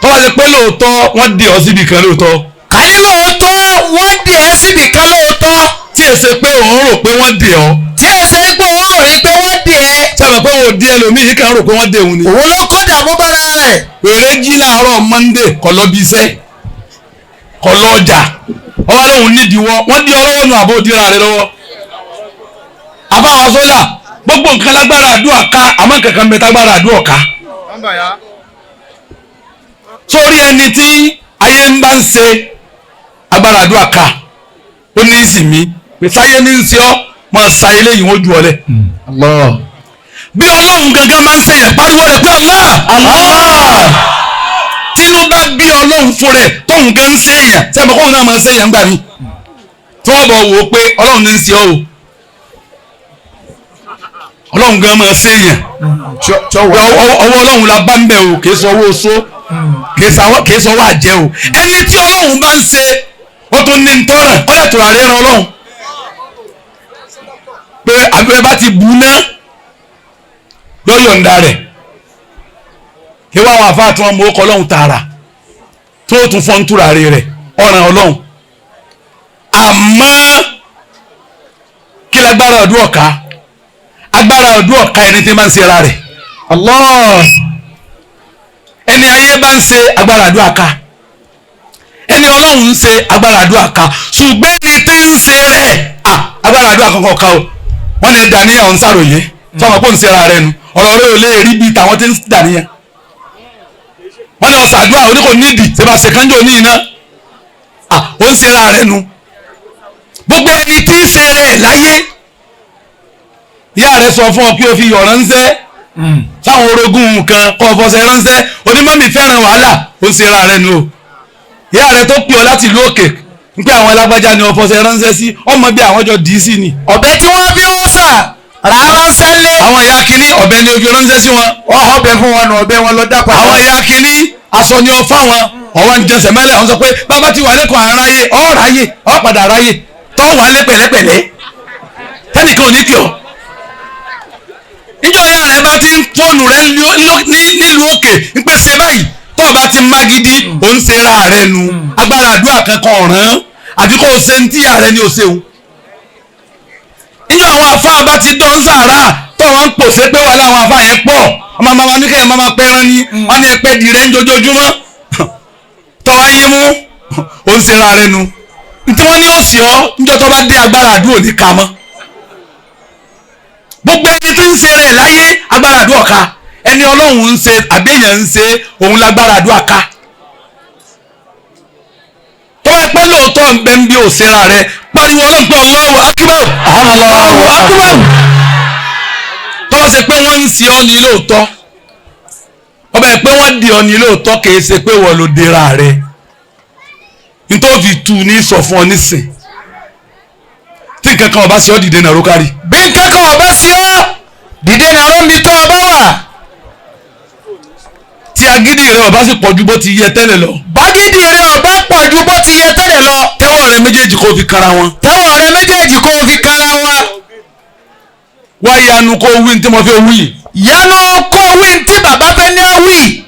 Tó wá ṣe pé lóòótọ́ wọ́n dì ọ́ síbi kan lóòótọ́, Kàní lóòótọ́ wọ́n dì ẹ́ síbì kan lóòótọ́, tí èsè pé òun rò pé wọ́n dì ọ́, tí ẹ ṣe pé òun rò yí pé wọ́n dì ẹ́, sábà pé òun ò di ẹlòmíì yìí kan rò pé wọ́n dì òun ni. Òun ló kó dààmú bára rẹ̀. Èrè jí láàárọ̀ Monday, kò lọ bí iṣẹ́, kò lọ ọjà, ọba lóhùn nídìí wọ́n dí ọ lọ́wọ́ nu àbó dira rẹ lọ́wọ́. Àbáwá sọ́là, gbogbo nǹkan lágbára àdúrà ká, àmọ́ kankan bẹ tágbára àdúrà ká. Sórí ẹni tí ayé ń bá ń ṣe, agbára àdúrà ká. Ó ní ìsìnmi pé sáyé ní ń ṣe ọ́, máa sa eléyìí, wọ́n ju ọ lẹ̀. Allah. Bí Ọlọ́run gangan máa ń ṣe yẹn, pariwo rẹ̀ pé Allah, Allah. Tínú bá bí Ọlọ́run fún rẹ̀ tóun gan ń ṣe yẹn, sẹ́mi kóun náà máa ń ṣe yẹn ńgbà mí tí wọ́n bọ̀ wò ó pé Ọlọ́run ní ń ṣe ọ́ o. Ọlọ́run gan máa ṣe yẹn. Ọwọ́ Ọlọ́run la bá ń bẹ̀ o, kìí sọ owó oṣó, kìí sọ owó àjẹ́ o. Ẹni tí Ọlọ́run bá ń ṣe, ó tún ní ntọ́ràn kọ́lẹ̀ tó rà rẹ̀ ran Ọlọ́run pé abẹ́rẹ́ bá ti bù ná yọ yọ̀ǹda rẹ̀. Ìwà àwọn àfáà tí wọ́n mú ọkọ̀ Ọlọ́run tààrà tí wọ́n tún fọ́n ń túra rẹ̀ ọ̀ràn Ọlọ́run. Àmọ́ kí lágbára ọdún ọ̀ka? Agbára ọdún ọ̀ka ẹni tí máa ń ṣe ara rẹ̀. Allah. Ẹni ayé bá ń ṣe, agbára àdúrà ká. Ẹni Ọlọ́run ń ṣe, agbára àdúrà ká. Ṣùgbọ́n ẹni tí ń ṣe rẹ̀, agbára àdúrà kankan ká o. Wọ́n lè dàníyàn ń ṣàròyé sọ́mọ pé ń ṣe ara rẹ̀ nu, ọ̀rọ̀ rẹ̀ ò lè rí bíi tàwọn tí ń dàníyàn. Wọ́n ní ọ̀sàdúrà oníkò nídìí ṣe bá ṣe kánjọ ní iná, ó ń ṣe ara rẹ̀ nu. Gbogbo ẹni tí ń ṣe rẹ̀ láyé, ìyá rẹ̀ sọ fún ọ kí o fi yọ̀ ránṣẹ́ sáwọn orogún nǹkan kọ́ ọ fọṣẹ ránṣẹ́, onímọ̀mí fẹ́ràn wàhálà, ó ń ṣe ara rẹ̀ nu o. Ìyá rẹ̀ tó pè ọ láti ìlú òkè ń pé àwọn alágbájá ni ọ fọṣẹ ránṣẹ́ sí, ọmọ bí àwọn jọ dì í sí ni. Ọ̀bẹ tí wọ́n fi ń sà rà ránṣẹ́ lé. Àwọn ìyá kínní, ọ̀bẹ ni o fi ránṣẹ́ sí wọn. Wọ́n ọbẹ̀ fún wọn nù, ọbẹ̀ wọn lọ dá padà. Àwọn ìyá kínní, aṣọ ni ọ fáwọn, ọwọ́ ń jẹsẹ̀ mẹ́lẹ̀, ọ̀n sọ pé bàbá ti wà lẹ́kọ̀ọ́ àráyé, ọ̀ ráyè, ọ̀ padà ráyè tọ́ wà lé pẹ̀lẹ́pẹ̀lẹ́, tẹ́nìkan ò ní kí ọ. Níjọ́ ìyá rẹ bá ti ń fóònù rẹ nílùú òkè ń pè ṣe báyìí, tó o bá ti má gidi, ò ń ṣe ra rẹ nu. Agbára àdúrà kankan ọ̀ràn àbí kó o ṣe ń tíyà rẹ ní o ṣeun. Níjọ́ àwọn afáà bá ti dán sàrà tó wọn ń pòṣé pé wà láwọn afáà yẹn pọ̀, ọmọ màmá ní kẹ́hìn máa pẹ́ran ni wọ́n ní ẹpẹ́ di rẹ̀ ń jojoojúmọ́, tọ́wá yín mú, ó ń ṣe ra rẹ nu. Tí wọ́n ní ó sì ọ́ níjọ́ tó bá dé, agbára àdúrà ò ní ka mọ́. Gbogbo ẹni tí ń ṣe rẹ̀ láyé, agbára àdúrà ká. Ẹni Ọlọ́run ń ṣe àbí èèyàn ń ṣe, òun lágbára àdúrà ká. Tó bá pẹ́ lóòótọ́ ń bẹ ń bí òṣèrà rẹ, pariwo Ọlọ́run pé Allahu akbar, Allahu akbar. Tó bá ṣe pé wọ́n ń ṣe ọ́ ní lóòótọ́, ọba ẹ̀ pé wọ́n di ọ́ ní lóòótọ́, kì í ṣe pé wọ́n ló dera rẹ̀, nítorí tu ní sọ fún ọ nísìn. Tí nǹkan kan ọba ṣe ọ́, dìde nàró kárí. Bí nǹkan kan ọba sí ọ, dìde nàró mi tó ọba wà. Tí agídí rẹ ọba sì pọ̀ ju bó ti yẹ tẹ́lẹ̀ lọ, Bágídí rẹ ọba pọ̀ ju bó ti yẹ tẹ́lẹ̀ lọ, tẹ́wọ́ rẹ méjèèjì kó fi kara wọn. Tẹ́wọ́ rẹ méjèèjì kó o fi kára wọn. Wá yanu kó wí ní tí mo fẹ́ wí yìí. Yanu kó o wí ní tí bàbá fẹ́ ní ọ wí.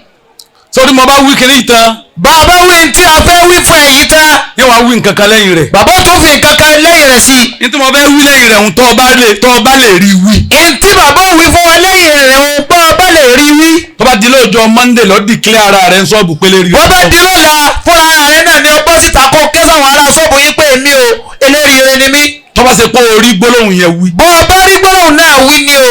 Sórí mo bá wí kiri tán, Bàbá wí ní tí a fẹ́ wí fún ẹ̀yìn tán, ní wàá wí nǹkan kan lẹ́yìn rẹ̀. Bàbá tó fi nǹkan kan lẹ́yìn rẹ̀ sí. Ní tí mo fẹ́ wí lẹ́yìn rẹ̀ ń tọ́ ọba lè rí wí. Ntí bàbá wí fún wa lẹ́yìn rẹ̀ ń bọ́ ọba lè rí wí. Tó bá di lóòjọ́ Monday, lọ declare ara rẹ̀ ń sọ́ọ̀bù pélé rí. Wọ́n bá di lọ́la, fúnra rẹ̀ náà ni ọ bọ́ síta kó ké sáwọn ará ṣọ́ọ̀bù yín pé èmi o, eléríire ni mí. Tó bá ṣe pé o rí gbólóhùn yẹn wí. Bọ́ ọ bá rí gbólóhùn náà wí ni o.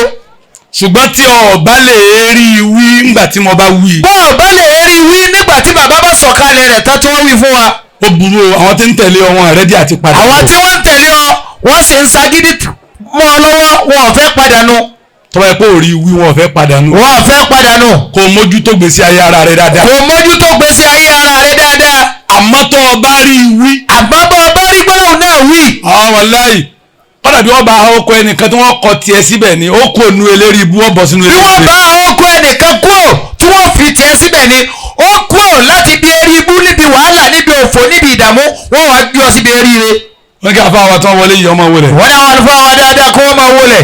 Ṣùgbọ́n tí o bá lè rí i wí ńgbà tí mo bá wí. Bọ́ ọ bá lè rí i wí nígbà tí bàbá bá sọ̀kalẹ̀ rẹ̀ tán tí wọ́n wí fún wa. Ó burú o, àwọn tí ń tẹ̀lé ọ wọn ready àti padà. Àwọn tí wọ́n ń tẹ̀lé ọ wọ́n sì ń ṣagídí mọ́ ọ lọ́wọ́, wọn ò fẹ́ padà nù. Tó bá yẹ kó o rí i wí, wọn ò fẹ́ padà nù. Wọn ò fẹ́ padà nù. Kó o mójútó gbèsè ayé ara rẹ dáadáa. Kò mójútó gbèsè ayé ara rẹ dáadáa. Àmọ́ tó o bá rí i wí. Àmọ́ bọ́ ọ bá rí gbólóhùn náà wí. Àwọn wàláhì kọ́dà bí wọ́n bá ọkọ ẹnìkan tí wọ́n kọ tiẹ̀ síbẹ̀ ni ó kò nu eléri ibú ọ̀bọ̀ sínú Bí eléri wọ́n ibú. bá ọkọ ẹnìkan kúrò tí wọ́n fi tiẹ̀ síbẹ̀ ni ó kúrò láti bí eré ibú, níbi wàhálà, níbi òfò, níbi ìdààmú, wọ́n wá gbé ọ síbi eríire. Wọ́n kí afá wa tí wọ́n wọlé yìí ọmọ wọlé. Wọ́n ní àwọn àlùfáà wa dáadáa kó wọ́n máa wọlé.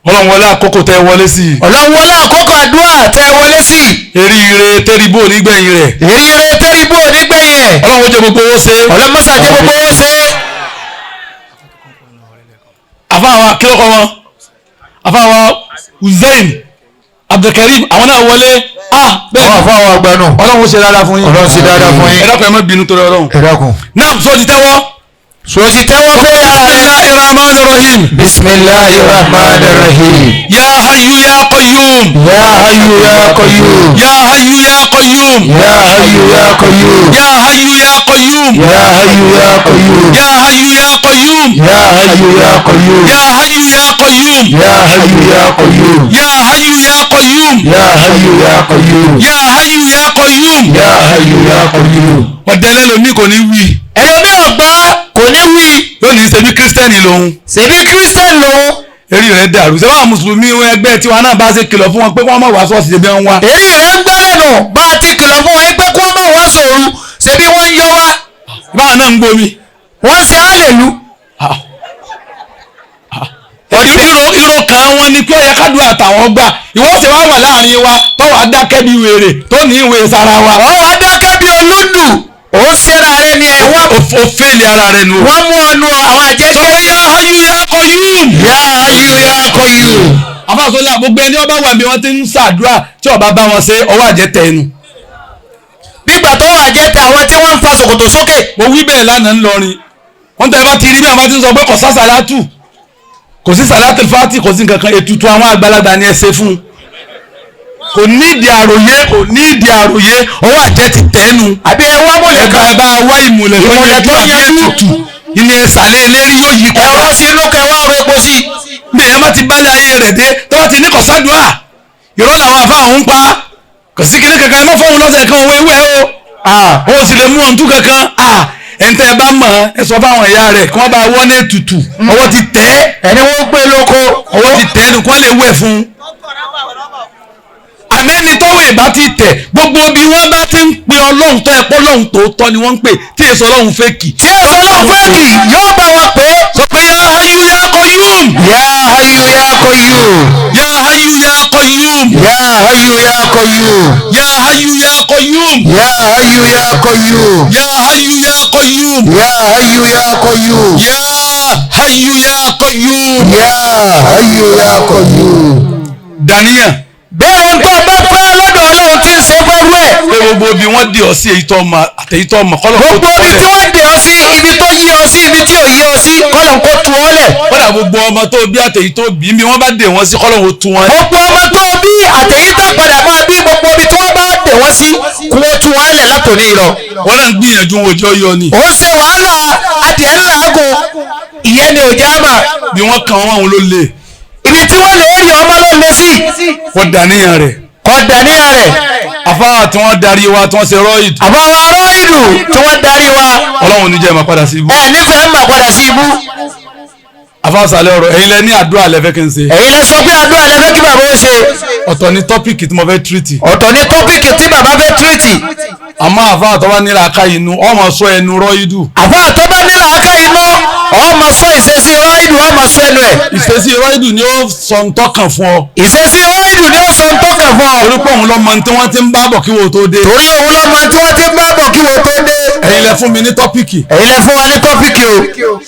Ọlọ́run wọlé àkókò tẹ́ wọlé sí i. Ọlọ́run wọlé àkókò àdúrà tẹ́ wọlé sí i. Eríire tẹ́rìbó nígbẹ̀yìn rẹ̀. Eríire tẹ́rìbó nígbẹ̀yìn ẹ̀. Ọlọ́run ó jẹ́ gbogbo owó ṣe. Ọlọ́run mọ́sá jẹ́ gbogbo owó ṣe. Afá wa kí ló kọ́ wọn? Afá wa Hussein Abdulkareem àwọn náà wọlé. Ah bẹ́ẹ̀ Àwọn àfáà wa gbanú. Ọlọ́run ó ṣe dáadáa fún yín. Ọlọ́run ṣe dáadáa fún yín. Ẹ dákun, ẹ má bínú torí Ọlọ́run. Ẹ dákun. Náà sọ ti tẹ́wọ́. So ti tẹ́wọ́ fẹ́ ara rẹ̀. Bismillahir Rahmanir Rahim. Bismillahir Rahmanir Rahim. Ya Hayyu ya Qayyum. Ya Hayyu ya Qayyum. Ya Hayyu ya Qayyum. Ya Hayyu ya Qayyum. Ya Hayyu ya Qayyum. Ya Hayyu ya Qayyum. Ya Hayyu ya Qayyum. Ya Hayyu ya Qayyum. Ya Hayyu ya Qayyum. Ya Hayyu ya Qayyum. Ya Hayyu ya Qayyum. Ya Hayyu ya Qayyum. Ya Hayyu ya Qayyum. Ya Hayyu ya Qayyum. Ọ̀dẹ́lẹ̀ lomi kò ní wí. Ẹlòmíì ọ̀gbá kò ní wí. Yóò ní ṣebí kírísítẹ́nì lòun. Ṣèbí kírísítẹ́nì lòun. Eré rẹ̀ dàrú. Ṣé báwọn mùsùlùmí ẹgbẹ́ tiwa náà bá ṣe kìlọ̀ fún wọn pé wọ́n má wá ṣọ́ọ̀ṣì ṣe bí wọ́n wá. Èyí rẹ̀ ń gbọ́ lẹ́nu bá a ti kìlọ̀ fún wọn pé kí wọ́n má wá sòru, ṣebí wọ́n ń yọ wá. Báwọn náà ń gbomi. Wọ́n ṣe àlèlú. Ìró kan wọn ni pé ó yẹ kádùn àtàwọn gbà. Ìwọ ṣe wá wà láàrin wa tọ́wọ́ adákẹ́ bí wèrè tó ní ìwé sara wa. Wọ́n wá dákẹ́ bí olúndù, ó ń ṣera rẹ ni ẹ̀ wọ́n. O fẹ́ẹ̀lì ara rẹ nù. Wọ́n mú ọnu àwọn àjẹjẹ. Sọ pé ya Hayyu ya Qayyum. Ya Hayyu ya Qayyum. Afáàsọ́lá gbogbo ẹni ọba wà bí wọ́n ti ń ṣàdúrà tí ọba bá wọn ṣe ọwọ́ àjẹtẹ̀ ẹnu. Nígbà tó wà jẹ́ tẹ àwọn tí wọ́n ń fa ṣòkòtò sókè. Mo wí bẹ́ẹ̀ lánàá ńlọrin. Wọ́n tẹ́ bá ti rí bí àwọn bá ti ń sọ pé kò sá sàlátù, kò sí sàlátù fati, kò sí nǹkan kan, ètùtù àwọn àgbàlagbà ni ẹ ṣe fún un. Kò nídìí àròyé, kò nídìí àròyé, ọwọ́ àjẹ ti tẹ́nu. Àbí ẹ wá mọ̀lẹ́ Ẹ̀ka kan. ẹ bá wá ìmùlẹ̀ tó Ìmùlẹ̀ tó yanjú àbí yanjú. ètùtù ilé ìsàlẹ̀ eléri yóò yí padà. Ẹ̀rọ sínú kẹwàá ọ̀rọ̀ epo sí. Bí èèyàn bá ti bálẹ̀ ayé rẹ̀ dé tó bá ti ní kọ̀sádùá, ìrọ́ làwọn afá òun pa, kò sí kíní kankan, ẹ má fóun lọ́sẹ̀ kan owó ewé o, ó sì lè mú ọ̀ǹtú kankan. Ẹ̀ǹtẹ́ ẹ bá mọ̀ ẹ sọ fáwọn ìyá rẹ̀ kí wọ́n bá wọ́n ní ètùtù, ọwọ́ ti tẹ̀ ẹ́. Ẹni wọ́n gbé lóko. Ọwọ́ ti tẹ̀ ẹ́ nù kí wọ́n lè wẹ̀ fún un. Àmẹ́ni tọ́wọ́ ìbá ti tẹ̀, gbogbo bí wọ́n bá ti ń pe Ọlọ́run tó ẹ pọ́ Ọlọ́run tòótọ́ ni wọ́n ń pè, tí èso Ọlọ́run fẹ́ẹ̀kì. Tí èso Ọlọ́run fẹ́ẹ̀kì yóò bá wọn pè é. Sọ pé ya Hayyu ya Qayyum. Ya Hayyu ya Qayyum. Ya Hayyu ya Qayyum. Ya Hayyu ya Qayyum. Ya Hayyu ya Qayyum. Ya Hayyu ya Qayyum. Ya Hayyu ya Qayyum. Ya Hayyu ya Qayyum. Ya Hayyu ya Qayyum. Ya Hayyu ya Qayyum. Daniel. Bẹ́ẹ̀ ń tọ́ bá pẹ́ lọ́dọ̀ Ọlọ́run tí ń ṣe fẹ́rú ẹ̀. Pé gbogbo ibi wọ́n dì ọ́ sí èyí tó ọmọ àtẹ̀yí tó ọmọ kọ́lọ̀ kó Gbogbo tú ibi ọ tí lẹ̀. wọ́n dè ọ́ sí, ibi tó yí ọ sí, ibi tí ò yí ọ sí, kọ́lọ̀ kó tu ọ́ lẹ̀. Kódà gbogbo ọmọ tó bí àtẹ̀yí tó bí mi wọ́n bá dè wọ́n sí kọ́lọ̀ kó tú wọn lẹ̀. Gbogbo ọmọ tó bí àtẹ̀yí tó padà máa bí, gbogbo ibi tí wọ́n bá dè wọ́n sí, kó tu wọ́n lẹ̀ látòní lọ. Wọ́n náà ń gbìyànjú wọn òjò yọ ni. Ó ń ṣe wàhálà adìẹ ńlá àgùn, ìyẹn ni òjá mà. Bí wọ́n kàn wọ́n àwọn ló le. Ibi tí wọ́n lè rí ọmọ ló le sí. Wọ́n dàníyàn rẹ̀. Kọ́ dàníyàn rẹ̀. Afáà tí wọ́n darí wa tí wọ́n ṣe rọ́ìdù. Àbáwọn arọ́ ìlú tí wọ́n darí wa. Ọlọ́run ní jẹ́ máa padà sí ibú. Ẹ nífẹ̀ẹ́ mà padà sí ibú. Afáà sàlẹ̀ ọ̀rọ̀ ẹ̀yin lẹ ní àdúrà lẹ fẹ́ kí n ṣe. Ẹ̀yin lẹ sọ pé àdúrà lẹ fẹ́ kí bàbá ó ṣe. Ọ̀tọ̀ ni tọ́pìkì tí mo fẹ́ tírìtì. Ọ̀tọ̀ ni tọ́pìkì tí bàbá fẹ́ tírìtì. Àmọ́ àfáà tó bá nílà ká inú ọmọ sọ ẹnu rọ́ìdù. Àfáà tó bá nílà ká inú ọmọ sọ ìṣesí rọ́ìdù, ọmọ sọ ẹnu ẹ̀. Ìṣesí rọ́ìdù ni ó sọ ń tọ́kàn fún ọ. Ìṣesí rọ́ìdù ni ó sọ ń tọ́kàn fún ọ. Torí pé òun lọ́mọ tí wọ́n ti ń bá bọ̀ kí wọ́n tó dé. Torí òun lọ́mọ tí wọ́n ti ń bá bọ̀ kí wọ́n tó dé. Ẹ̀yin lẹ fún mi ní tọ́pìkì. Ẹ̀yin lẹ fún wa ní tọ́pìkì o.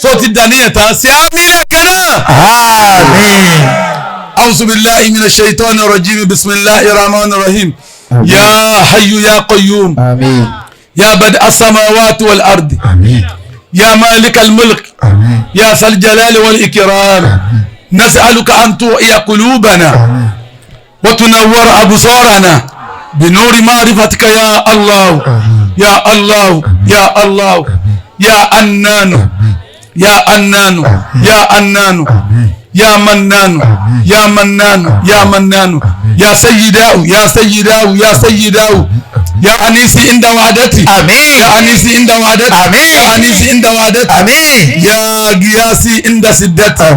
So ti dàníyàn tán sí àmì lẹ́kẹ̀ náà. Àmín. A'udhu billahi minash shaitani rajim. Bismillahir rahmanir rahim. Ya hayyu ya qayyum. Àmín. Ya badi as-samawati wal ardi. Àmín. يا مالك الملك يا ذا الجلال والإكرام نسألك أن تحيي قلوبنا وتنور أبصارنا بنور معرفتك يا الله يا الله يا الله يا أنان يا أنان يا أنان يا منان يا منان يا منان يا سيداه يا سيداه يا سيداه يا أنيسي عند وعدتي آمين يا أنيسي عند وعدتي آمين يا أنيسي عند وعدتي آمين يا غياثي عند سدتي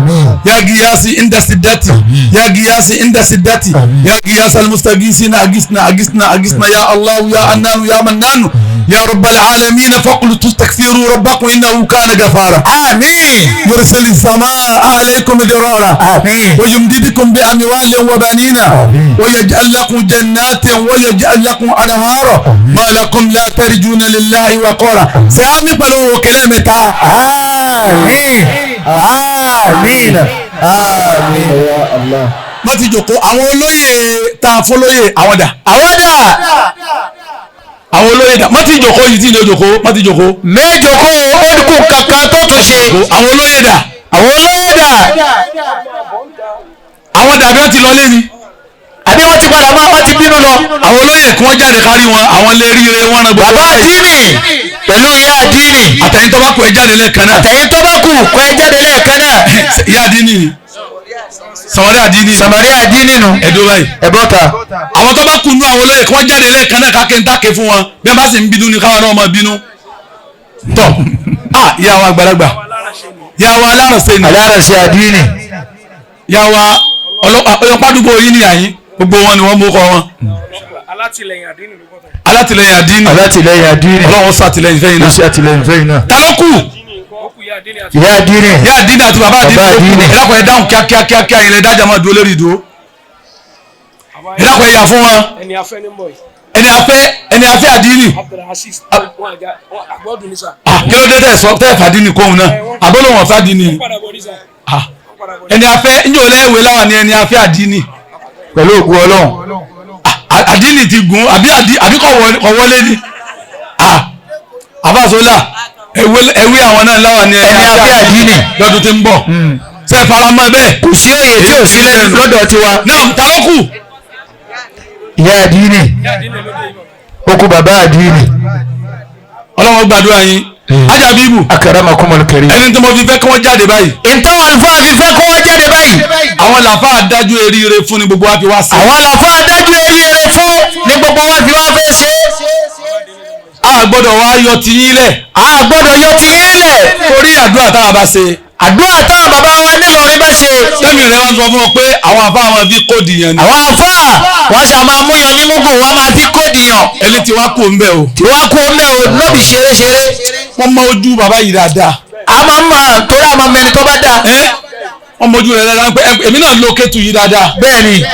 يا غياثي عند سدتي يا غياثي عند سدتي يا غياث المستغيثين أغثنا أغثنا أغثنا يا الله يا أنان يا منان يا رب العالمين فقل تستغفروا ربكم إنه كان غفارا آمين يرسل السماء عليكم مدرارا آمين ويمددكم بأموال وبنين ويجعل لكم جنات ويجعل لكم أنهارا ما لكم لا ترجون لله وقارا سامي بلو كلمة آمين آمين آمين يا الله má ti jòkó àwọn olóyè tá a fọlóyè àwọn dà àwọn dà àwọn olóyè dà má ti jòkó yìí tí ìjọ jòkó má ti jòkó méjòkó ó kù kankan tó tún ṣe àwọn olóyè dà àwọn olóyè dà àwọn dàbí wọn ti lọ lé ni àbí wọ́n ti padà máa wọ́n ti bínú lọ. àwọn olóyè kí wọ́n jáde kárí wọn àwọn lè ríire wọn ràn gbogbo bàbá àdínì pẹ̀lú ìyá àdínì àtẹ̀yìn tó bá kù ẹ jáde lẹ́ẹ̀kan náà àtẹ̀yìn tó bá kù kọ́ ẹ jáde lẹ́ẹ̀kan náà. ìyá àdínì sàmárì àdínì sàmárì àdínì nù ẹ̀dọ́ báyìí ẹ bọ́ta. àwọn tó bá kù nú àwọn olóyè kí wọ́n jáde lẹ́ẹ̀kan náà káké ń táké fún wọn bí wọ́n bá sì ń bínú ni káwọn náà máa bínú tọ́ ah ìyá wa àgbàlagbà ìyá wa alárànṣe ni alárànṣe àdínì. ìyá wa ọlọ́pàá yìí ni àyín gbogbo wọn ni wọ́n mú kọ wọn alátìlẹyìn àdínì ló bọ́ta. alátìlẹyìn àdínì alátìlẹyìn àdínì. ọlọ́run ṣàtìlẹyìn fẹ́yìn ló náà ṣe àtìlẹyìn fẹ́yìn náà. ta ló kù ó kù ìyá àdínì àti ìyá àdínì. ìyá àdínì àti bàbá àdínì Bàbá ló kù àdínì. ẹ dákun ẹ dáhùn kíákíá kíákíá yẹn lẹ dájà máa dúró lórí ìdúró ẹ dákun ẹ yà fún wọn ẹni afẹ́ ní bọ̀ yìí ẹni afẹ́ ẹni afẹ́ àdínì Abdulhasis wọn àga wọn àgbọ̀dùn ní sà. ah kí ló dé tẹ sọ tẹ fàdínì kóhun náà àbólóhùn ọ̀fàdínì wọ́n padà bọ̀ ní sà. ah wọ́n padà bọ̀ ní. ẹni afẹ́ njẹ́ olè ẹ̀wẹ̀ láwà ní ẹni afẹ́ àdínì pẹ̀lú ògùn ọlọ́run. Ah, àdínì ti gùn àbí àbí kò wọlé ni ah àbáṣọlá ẹ̀wẹ̀ àwọn náà láwà ní Ẹni afẹ́ àdínì. lọ́dún tí ń bọ̀ ṣe faramọ́ bẹ́ẹ̀ kò sí òye tí ò sí lẹ́nu lọ́dọ̀ tiwa. náà ta ló kù ìyá àdínì. ìyá àdínì ló dé yìí bàbá. ó kú bàbá àdínì. ọlọ́wọ́ gbàdúrà yín ajá bíbù akaramakumul karim. ẹni tí mo fi fẹ́ kí wọ́n jáde báyìí ìtàn àlùfáà fi fẹ́ kó wọ́n jáde báyìí. àwọn làfáà dájú eríire fún ni gbogbo wa fi wá sí. àwọn àlàfáà dájú eríire fún ní gbogbo wa fi wá fẹ́ ṣe. a gbọ́dọ̀ wá yọ tiyín lẹ̀ a gbọ́dọ̀ yọ ti yín lẹ̀. torí àdúrà táwa bá ṣe àdúrà táwọn bàbá wa nílọrin bá ṣe. tẹ́mi rẹ̀ wá sọ fún ọ pé àwọn àfáà máa fi kóòdì yẹn ni àwọn àfáà wọ́n ṣe máa múyan ní mugun wọ́n máa fi kóòdì yàn. ẹni tí wàá kó ń bẹ̀ o tí wọ́n kó mẹ́ o lóbi ṣeré ṣeré. wọ́n mọ ojú bàbá yìí dáadáa a máa ń mọ̀ torí a máa mẹni tó bá dáa. ẹ́ wọ́n mọ ojú rẹ̀ dáadáa pé èmi náà lo kétu yìí dáadáa bẹ́ẹ̀ ni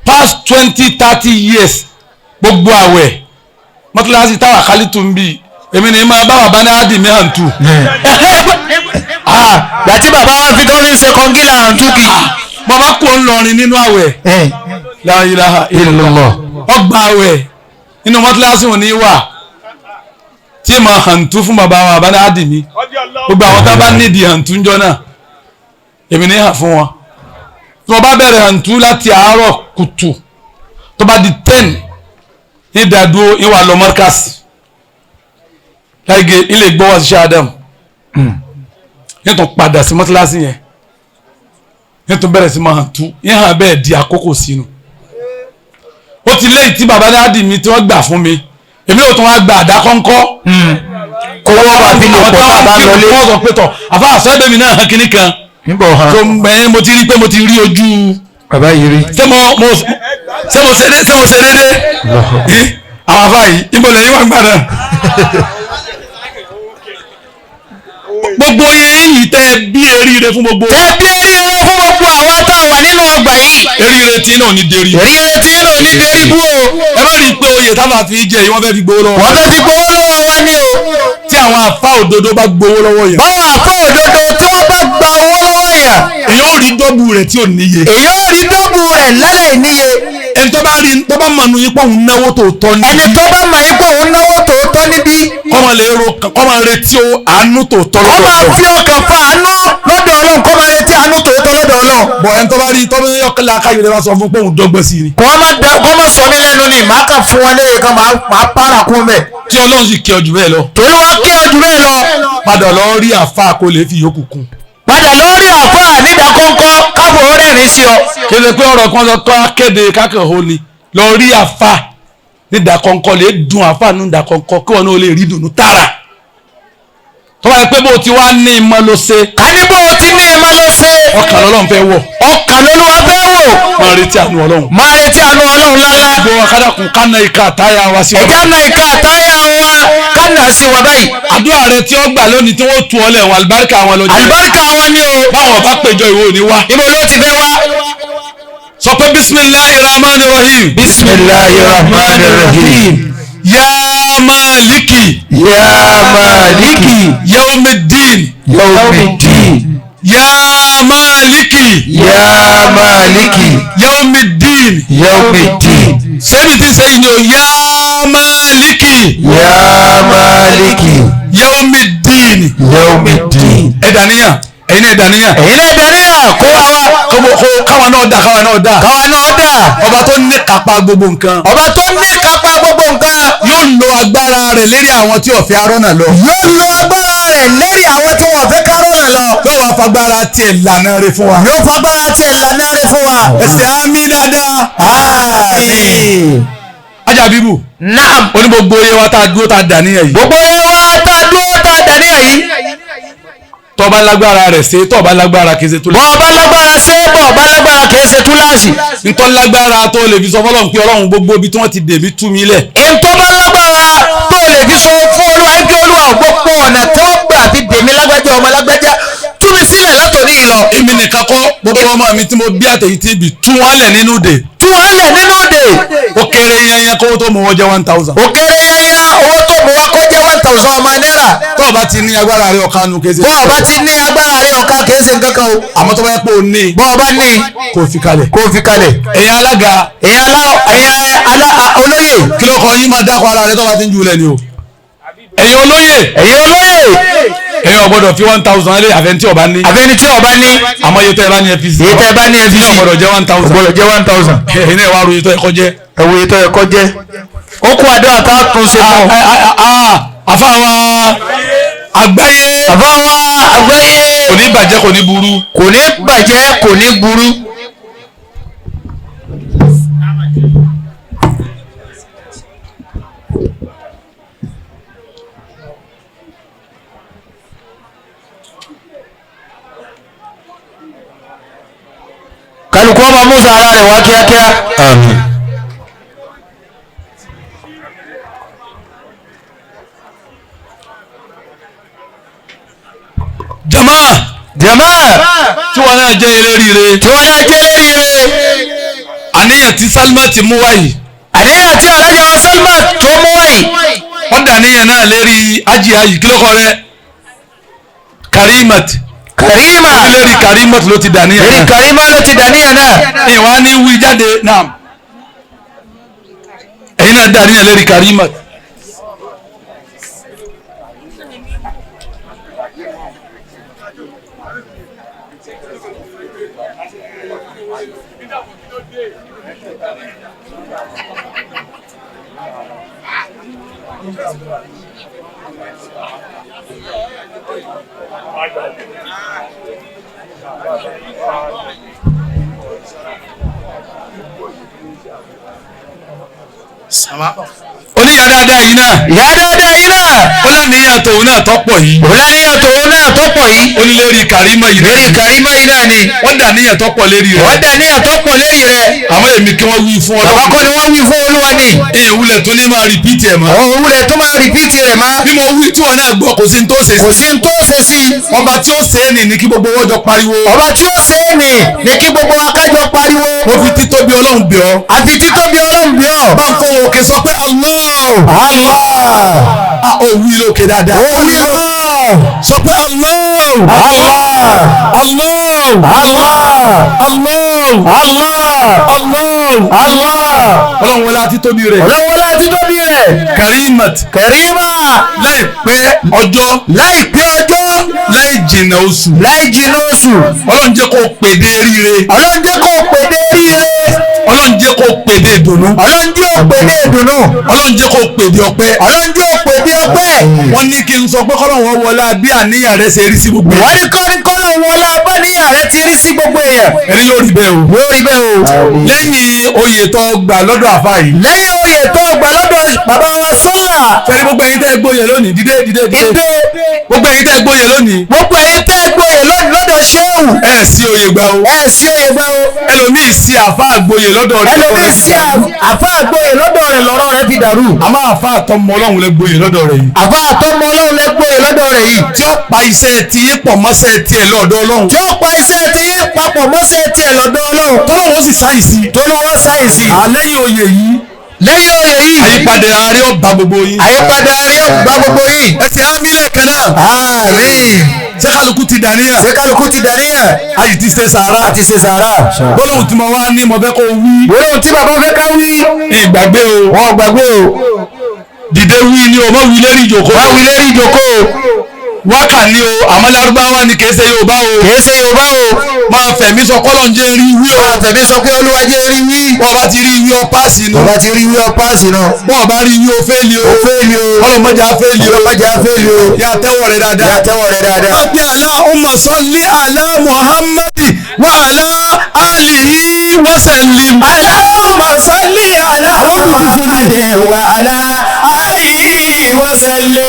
past 20-30 years gbogbo àwẹ̀ mọ́tíláṣí táwa kálítù ń bì èmi ni máa bá bàbá náà dì mí hàn tù gbàtí bàbá wa fi tọ́ fi ṣe kọ́ngílà hàn túkì. bàbá kò ń lọrin nínú àwẹ̀ la ilaha illallah. ọgbà àwẹ̀ nínú mọ́tíláṣí òní wà tí mà hàn tú fún bàbá wa bàbá náà dì mí gbogbo àwọn tá a bá nídìí hàn tú ńjọ́ náà èmi ní hàn fún wọn tí wọ́n bá bẹ̀rẹ̀ hàn tú láti àárọ̀ kùtù tó bá di 10 ní ìdádúró ìwà lọ mọ́rkàsì láìgé ilé gbọ́ wá sí ṣáàdàm yẹn tó padà sí mọ́tíláṣí yẹn yẹn tó bẹ̀rẹ̀ sí máa hàn tú yẹn hàn bẹ́ẹ̀ di àkókò sínú ó ti léyìí tí bàbá dáàdì mi tí wọ́n gbà fún mi èmi ò tún wá gba àdá kọ́ńkọ́ kó wọ́n wà fi lò pọ̀ tá a bá ń lọlé. wọ́n sọ pé tọ̀ àfa àṣọ mi náà hàn kínní kan níbọ̀ hàn tó mẹ́ mo ti rí pé mo ti rí ojú bàbá yìí rí. ṣé mo mo ṣé mo ṣe dé ṣé mo ṣe dédé àwọn afa yìí ibo lẹ́yìn wà ń gbà náà gbogbo yìí tẹ bí eríire fún gbogbo ẹ bí eríire fún gbogbo àwa tá a wà nínú ọgbà yìí. eríire tí náà ní dérí eríire tí inú ní dérí bú o. ẹ má rí i pé oyè tábà fi jẹ yìí wọ́n fẹ́ fi gbowó lọ́wọ́ wọ́n fẹ́ fi gbowó lọ́wọ́ wa ní o. tí àwọn afa òdodo bá gbowó lọ́wọ́ yẹn báwọn àfọ òdodo tí wọ́n bá gba owó lọ́wọ́ yẹn. èyí ó rí dọ́bù rẹ̀ tí ò níye èyí ó rí dọ́bù rẹ̀ lálẹ́ níye. Ẹni tó bá rí tó bá mọ̀ nù yín pé òun náwó tòótọ́ níbí. Ẹni tó bá mọ̀ yín pé òun náwó tòótọ́ níbí. Kọ́mọ lè ro kọ́mọ retí o àánú tòótọ́ lọ́dọ̀ Ọlọ́run. Kọ́mọ fi ọkàn fa àánú lọ́dọ̀ Ọlọ́run, kọ́mọ retí àánú tòótọ́ lọ́dọ̀ Ọlọ́run. Bọ̀ ẹni tó bá rí tọ́ bí ọkàn làákàyè rẹ bá sọ fún pé òun dọ́gbọ́n sí ni. Kọ́mọ sọ mí lẹ́nu ni màá kàn fún wọn léyè kan màá para kún bẹ́ẹ̀. Tí Ọlọ́run sì kí ọ jù bẹ́ẹ̀ lọ. Torí wọ́n kí ọ jù bẹ́ẹ̀ lọ. Padà lọ rí àfa kó lè fi yòókù kún. Padà lórí àfa nídàkọ́ńkọ́ káfọ́ rẹ́rìn sí ọ. Kéde pé ọ̀rọ̀ kan sọ tó kéde kákẹ́hó ni lọ rí àfa nídàkọ́ńkọ́ lè dùn àfa nídàkọ́ńkọ́ kí wọn náà lè rí dùnú tààrà. Tó bá yẹ pé bó o ti wá ní ìmọ̀ ló ṣe. Ká ní bó o ti ní ìmọ̀ ló ṣe. Ọkàn lọ́lọ́run fẹ́ wọ̀. Ọkàn lọ́lọ́run fẹ́ wò. Máa retí àánú Ọlọ́run. Máa retí àánú Ọlọ́run lálá. Gbogbo wa kádàkùn kánà ìka àtáyà wa sí wa. Ẹ̀já na ìka àtáyà wa kánà sí wa báyìí. Àdúrà rẹ tí ó gbà lónìí tí wọ́n tu ọlẹ̀ wọn àlùbáríkà wọn lọ jẹ́. Àlùbáríkà wọn ni o. Báwọn bá péjọ ìwọ ò ní wá. Ibo ló ti fẹ́ wá. Sọ pé bisimilahi rahman rahim. Bisimilahi rahman rahim. Ya maliki. Ya maliki. Yawmiddin. Yawmiddin. Ya maliki. Ya maliki. Yawmiddin. Yawmiddin. Sẹ́mi ti sẹ́yìn ni o. Ya maliki. Ya maliki. Yawmiddin. Yawmiddin. Ẹ dàníyàn. Ẹ̀yin náà dàníyàn. Ẹ̀yin náà dàníyàn kó wa wá. Káwa náà dà káwa náà dà. Káwa náà dà. Ọba tó ní kápá gbogbo nǹkan. Ọba tó ní kápá gbogbo nǹkan. Yóò lo agbára rẹ̀ lérí àwọn tí ó fẹ́ arọ́nà lọ. Yóò lo agbára rẹ̀ lérí àwọn tí wọ́n fẹ́ kárọ́nà lọ. Yóò wá fagbára tiẹ̀ lànà rẹ̀ fún wa. Yóò fagbára tiẹ̀ lànà rẹ̀ fún wa. Ẹsẹ̀ àmì dáadáa. Àmín. Ajá bíbù. Naam. Ó ní gbogbo iye wa tá a dúró tá a dà níyàn yìí. Gbogbo iye wa tá a dúró tá a dà níyàn yìí. Tọ́ba lágbára rẹ̀ ṣe tọ́ba lágbára kìí ṣe túláàsì. Bọ́ọ̀bá lágbára ṣe bọ́ọ̀bá lágbára kìí ṣe túláàsì. Ntọ́ lágbára tó lè fi sọ fọlọ́run pé Ọlọ́run gbogbo ibi tí wọ́n ti dè mí tú mi lẹ̀. Ntọ́ bá lágbára tó lè fi sọ fún Olúwa ẹbí Olúwa gbogbo ọ̀nà tó gbà fi dè mí lágbájá ọmọ lágbájá tú mi sílẹ̀ látòní yìí lọ. Èmi nìkan kọ́ gbogbo ọmọ mi tí mo bí àtẹ̀yí tí ibi tú wọn lẹ̀ nínú dè. Tú wọn lẹ̀ nínú dè. Ó kéré yanyan kówó tó mú wọn jẹ́ 1000. Ó kéré yanyan owó tó mú wọn kó jẹ́ 1000 ọmọ náírà. Tó o bá ti ní agbára rẹ ọ̀ka nu kése. Bọ́ ọ bá ti ní agbára rẹ ọ̀ka kése nǹkan kan o. Àmọ́ tó bá yẹ pé o ní. Bọ́ ọ bá ní. Kò fi kalẹ̀. Kò fi kalẹ̀. Ẹ̀yin alága. Ẹ̀yin olóyè. Kí ló kọ yín máa dákọ̀ ara rẹ tó bá ti ń jù lẹ̀ ni o. Ẹ̀yin olóyè. Ẹ̀yin olóyè. Ẹ̀yin ò gbọ́dọ̀ fi 1000 lé àfẹn tí ó bá ní. Àfẹn tí ó bá ní. Àmọ́ iye tó ẹ bá ní ẹ fi sí. Iye tó ẹ bá ní ẹ fi sí. Ò gbọ́dọ̀ jẹ́ 1000. Ò gbọ́dọ̀ jẹ́ 1000. Ẹ̀yin náà wá ro iye tó ẹ kọ́ jẹ́. Ẹ wo iye tó ẹ kọ́ jẹ́. Ó kó àdúrà tá a tún ṣe fún. Àfa wa àgbáyé. Àfa wa àgbáyé. Kò ní bàjẹ́ kò ní burú. Kò ní bàjẹ́ kò ní burú. Kálukú ọmọ musa ara rẹ̀ wá kíákíá. Àmín. Jama. Jama. Tí wọn náà jẹ́ eléríire. Tí wọn náà jẹ́ eléríire. Àníyàn tí Salma ti mú wáyìí. Àníyàn tí alájà wa Salma tó mú wáyìí. Wọ́n dà níyàn náà lérí ajíhá yìí kí ló kọ rẹ? Karimat. Karima. Lérí Karimat ló ti dà níyàn náà. Lérí Karima ló ti dà níyàn náà. Ìwà ni wí jáde náà. Ẹ̀yin náà dà níyàn lérí Karimat. Oníyà dáadáa yìí náà. Ìyá dáadáa yìí náà. Ó láníyàn tòun náà tọ́pọ̀ yìí. Ó láníyàn tòun náà tọ́pọ̀ yìí. Ó ní lérí Karima yìí. Lérí Karima yìí náà ni. Wọ́n dà níyàn tọ́pọ̀ lérí rẹ̀. Wọ́n dà níyàn tọ́pọ̀ lérí rẹ̀. Àmọ́ èmi kí wọ́n wí fún Ọlọ́run. Bàbá kọ́ ni wọ́n wí fún Olúwa ni. Èyí wulẹ̀ tó ní máa rìpíìtì ẹ̀ mọ́. Òun wulẹ̀ tó máa rìpíìtì rẹ̀ mọ́. Bí mo wí tí wọn náà gbọ́ kò sí ní tó ṣe sí. Kò sí ní tó ṣe sí. Ọba tí ó ṣe é nì ní kí gbogbo wọn jọ pariwo. Ọba tí ó ṣe é nì ní kí gbogbo wa kájọ pariwo. Mo fi títóbi Ọlọ́run bẹ̀ ọ́. Àfi títóbi Ọlọ́run bẹ̀ ọ́. Bá ń fọwọ́ òkè sọ pé Allah. Allah. A ò wí lókè dáadáa. Ó wí lókè. Sọ pé Allah. Allah. Allah. Allah. Allah. Allah. Allah. Allah. Ọlọ́run wọlé àti tóbi rẹ̀. Ọlọ́run wọlé àti tóbi rẹ̀. Karimat. Karima. Láìpẹ́ ọjọ́. Láìpẹ́ ọjọ́. Láì jìnnà oṣù. Láì jìnnà oṣù. Ọlọ́run jẹ́ kó pèdé ríire. Ọlọ́run jẹ́ kó pèdé ríire. Ọlọ́run jẹ́ kó pèdé ìdùnnú. Ọlọ́run jẹ́ kó pèdé ìdùnnú. Ọlọ́run jẹ́ kó pèdé ọpẹ́. Ọlọ́run jẹ́ kó pèdé ọpẹ́. Wọ́n ní kí n sọ pé kọ́lọ́run wọlé bí àníyàn rẹ ṣe rí sí gbogbo èèyàn. Wọ́n ní kọ́lọ́run wọlé abáníyàn rẹ ti rí sí gbogbo èèyàn. Ẹni yóò rí bẹ́ẹ̀ o. Yóò rí bẹ́ẹ̀ o. Lẹ́yìn oyè tó gbà lọ́dọ̀ àfa yìí. Lẹ́yìn oyè tó gbà lọ́dọ̀ bàbá wa sọ́là. Fẹ́rí gbogbo ẹ̀yin tẹ́ gbóyè lónìí dídé dídé dídé. Ìdè. Gbogbo ẹ̀yin tẹ́ gbóyè lónìí. Gbogbo ẹ̀yin tẹ́ gbóyè lónìí lọ́dọ̀ ṣéwù. Ẹ sí oyè gbà o. Ẹ sí oyè gbà o. Ẹlòmíì sí àfa àgboyè lọ́dọ̀ rẹ̀. Ẹlòmíì sí àfa àgboyè lọ́dọ̀ rẹ̀ lọ́rọ̀ rẹ̀ fi dàrú. Àmọ́ àfa àtọmọ Ọlọ́run lẹ gboyè lọ́dọ̀ rẹ̀ yìí. Àfa àtọmọ Ọlọ́run lẹ gboyè lọ́dọ̀ rẹ̀ yìí. Tí ó pa iṣẹ́ ti yín pọ̀ mọ́ṣẹ́ tiẹ̀ lọ́dọ̀ Ọlọ́run. Tí ó pa iṣẹ́ ti yín papọ̀ mọ́ṣẹ́ tiẹ̀ lọ́dọ̀ Ọlọ́run. Tọ́lọ́wọ́ sì sáyìnsì. Tọ́lọ́wọ́ sáyìnsì. Àlẹ́yìn oyè yìí. Lẹ́yìn oyè yìí. Àyípadà àárẹ̀ ọba gbogbo yín. Àyípadà àárẹ̀ ọba gbogbo yín. Ẹ ti ámì lẹ́ẹ̀kan náà. Àmín. Ṣé kálukú ti dàníyàn? Ṣé kálukú ti dàníyàn? A yìí ti ṣe sàárà. A ti ṣe sàárà. Gbólóhùn tí mo wá ní mo fẹ́ kó wí. Gbólóhùn tí bàbá fẹ́ ká wí. Ìgbàgbé o. Wọ́n gbàgbé o. Dìde wí ni o, mọ̀ wí lérí ìjòkó. Wọ́n wí lérí ìjòkó. Wákà ni o, àmọ́ Lárúbáwá ni kìí ṣe Yorùbá o. Kìí ṣe Yorùbá o. Máa fẹ̀mí sọ kọ́lọ̀ ń jẹ́ rí wí o. Máa fẹ̀mí sọ pé Olúwa jẹ́ rí wí. Bọ́ọ̀ bá ti rí wí ọ páàsì nù. Bọ́ọ̀ bá ti rí wí ọ páàsì nù. Bọ́ọ̀ bá rí wí o fẹ́ẹ̀lì o. O fẹ́ẹ̀lì o. Ọlọ́mọdé á fẹ́ẹ̀lì o. Ọlọ́mọdé á fẹ́ẹ̀lì o. Yà tẹ́wọ̀ rẹ dáadáa. Yà tẹ́wọ̀ rẹ dáadáa. Má bí Allahumma salli ala Muhammadi wa ala alihi wa sallim. Allahumma salli ala Muhammadi wa ala alihi wa sallim.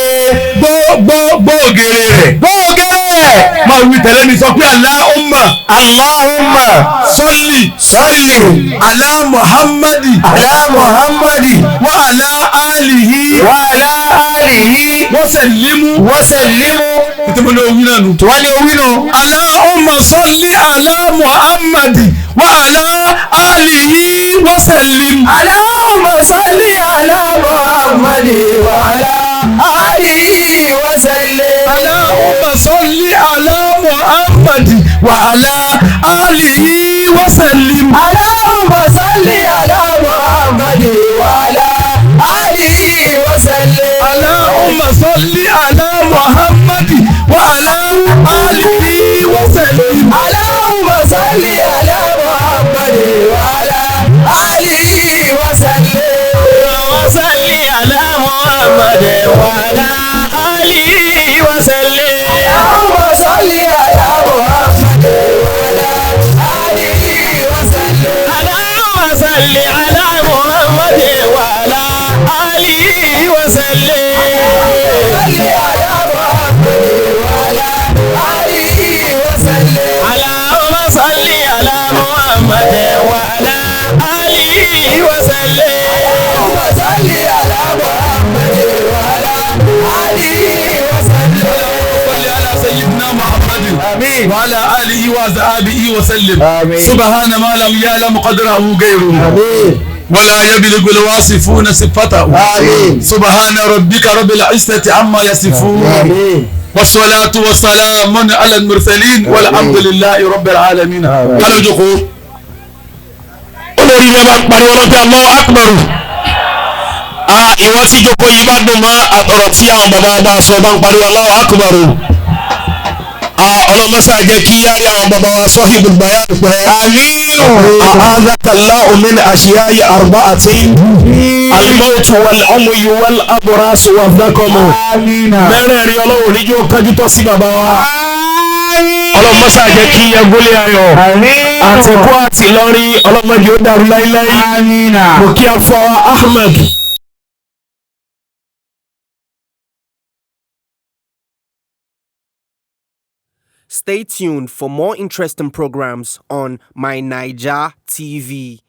Gbọ́ ògèrè rẹ̀. Gbọ́ ògèrè rẹ̀. Máa wí tẹ̀lé mi sọ pé Allahumma. Allahumma. Salli. Salli. Ala Muhammadi. Ala Muhammadi. Wa ala alihi. Wa ala alihi. Wa sallimu. Wa sallimu. Tètè ní owí náà nù. Tí wọ́n ní owí nù. Allahumma salli ala Muhammadi. Wa ala alihi wa sallim. Allahumma salli ala Muhammadi wa ala alihi wa sallim. Allahumma salli ala Muhammadi wa ala alihi wa sallim. Allahumma salli ala Muhammadi wa ala alihi wa sallim. Allahumma salli ala Muhammadi wa ala alihi wa sallim. Allahumma salli ala Muhammadi wa ala alihi wa sallim. Wa salli ala Muhammadi wa ala alihi wa sallim. Allahumma salli ala Muhammadi wa ala alihi wa sallim. Allahumma salli ala Muhammadi wa ala alihi wa sallim. Salli ala Muhammadi wa ala alihi wa sallim. Allahumma salli ala Muhammadi wa ala alihi wa sallim. Allahumma salli ala Muhammadi wa ala alihi wa sallim. صل على سيدنا محمد آمين. وعلى آله وأصحابه وسلم. آمين. سبحان ما لم يعلم قدره غيره. آمين. ولا يبلغ الواصفون صفته. آمين. سبحان ربك رب العزة عما يصفون. آمين. والصلاة والسلام على المرسلين والحمد لله رب العالمين. Kálọ̀ jókòó. Olórí ilé bá ń pariwo lọ́pẹ́ Allahu Akbar. Ìwọ tí jókòó yìí bá dùn mọ́ ọ̀rọ̀ tí àwọn bàbá bá sọ bá ń pariwo Allahu Akbar. Ọlọ́mọṣá jẹ́ kí yára àwọn bàbá wa sahibul bayan pẹ́. Àmín. A'adhakallahu min ashiya'i arba'atin. Al-mawtu wal-umyu wal-abrasu wadh-dhakamu. Àmín. Mẹ́rẹ̀ẹ̀rin Ọlọ́run níjó kájú tọ́ sí bàbá wa. Ọlọ́mọṣá jẹ́ kí ẹgúnlé ayọ̀. Àmín. Àtẹ̀kọ́ àti Ìlọrin ọlọ́mọdé ó dàrú láíláí. Àmín. Mo kí afọ Ahmed. Stay tuned for more interesting programs on My Naija TV.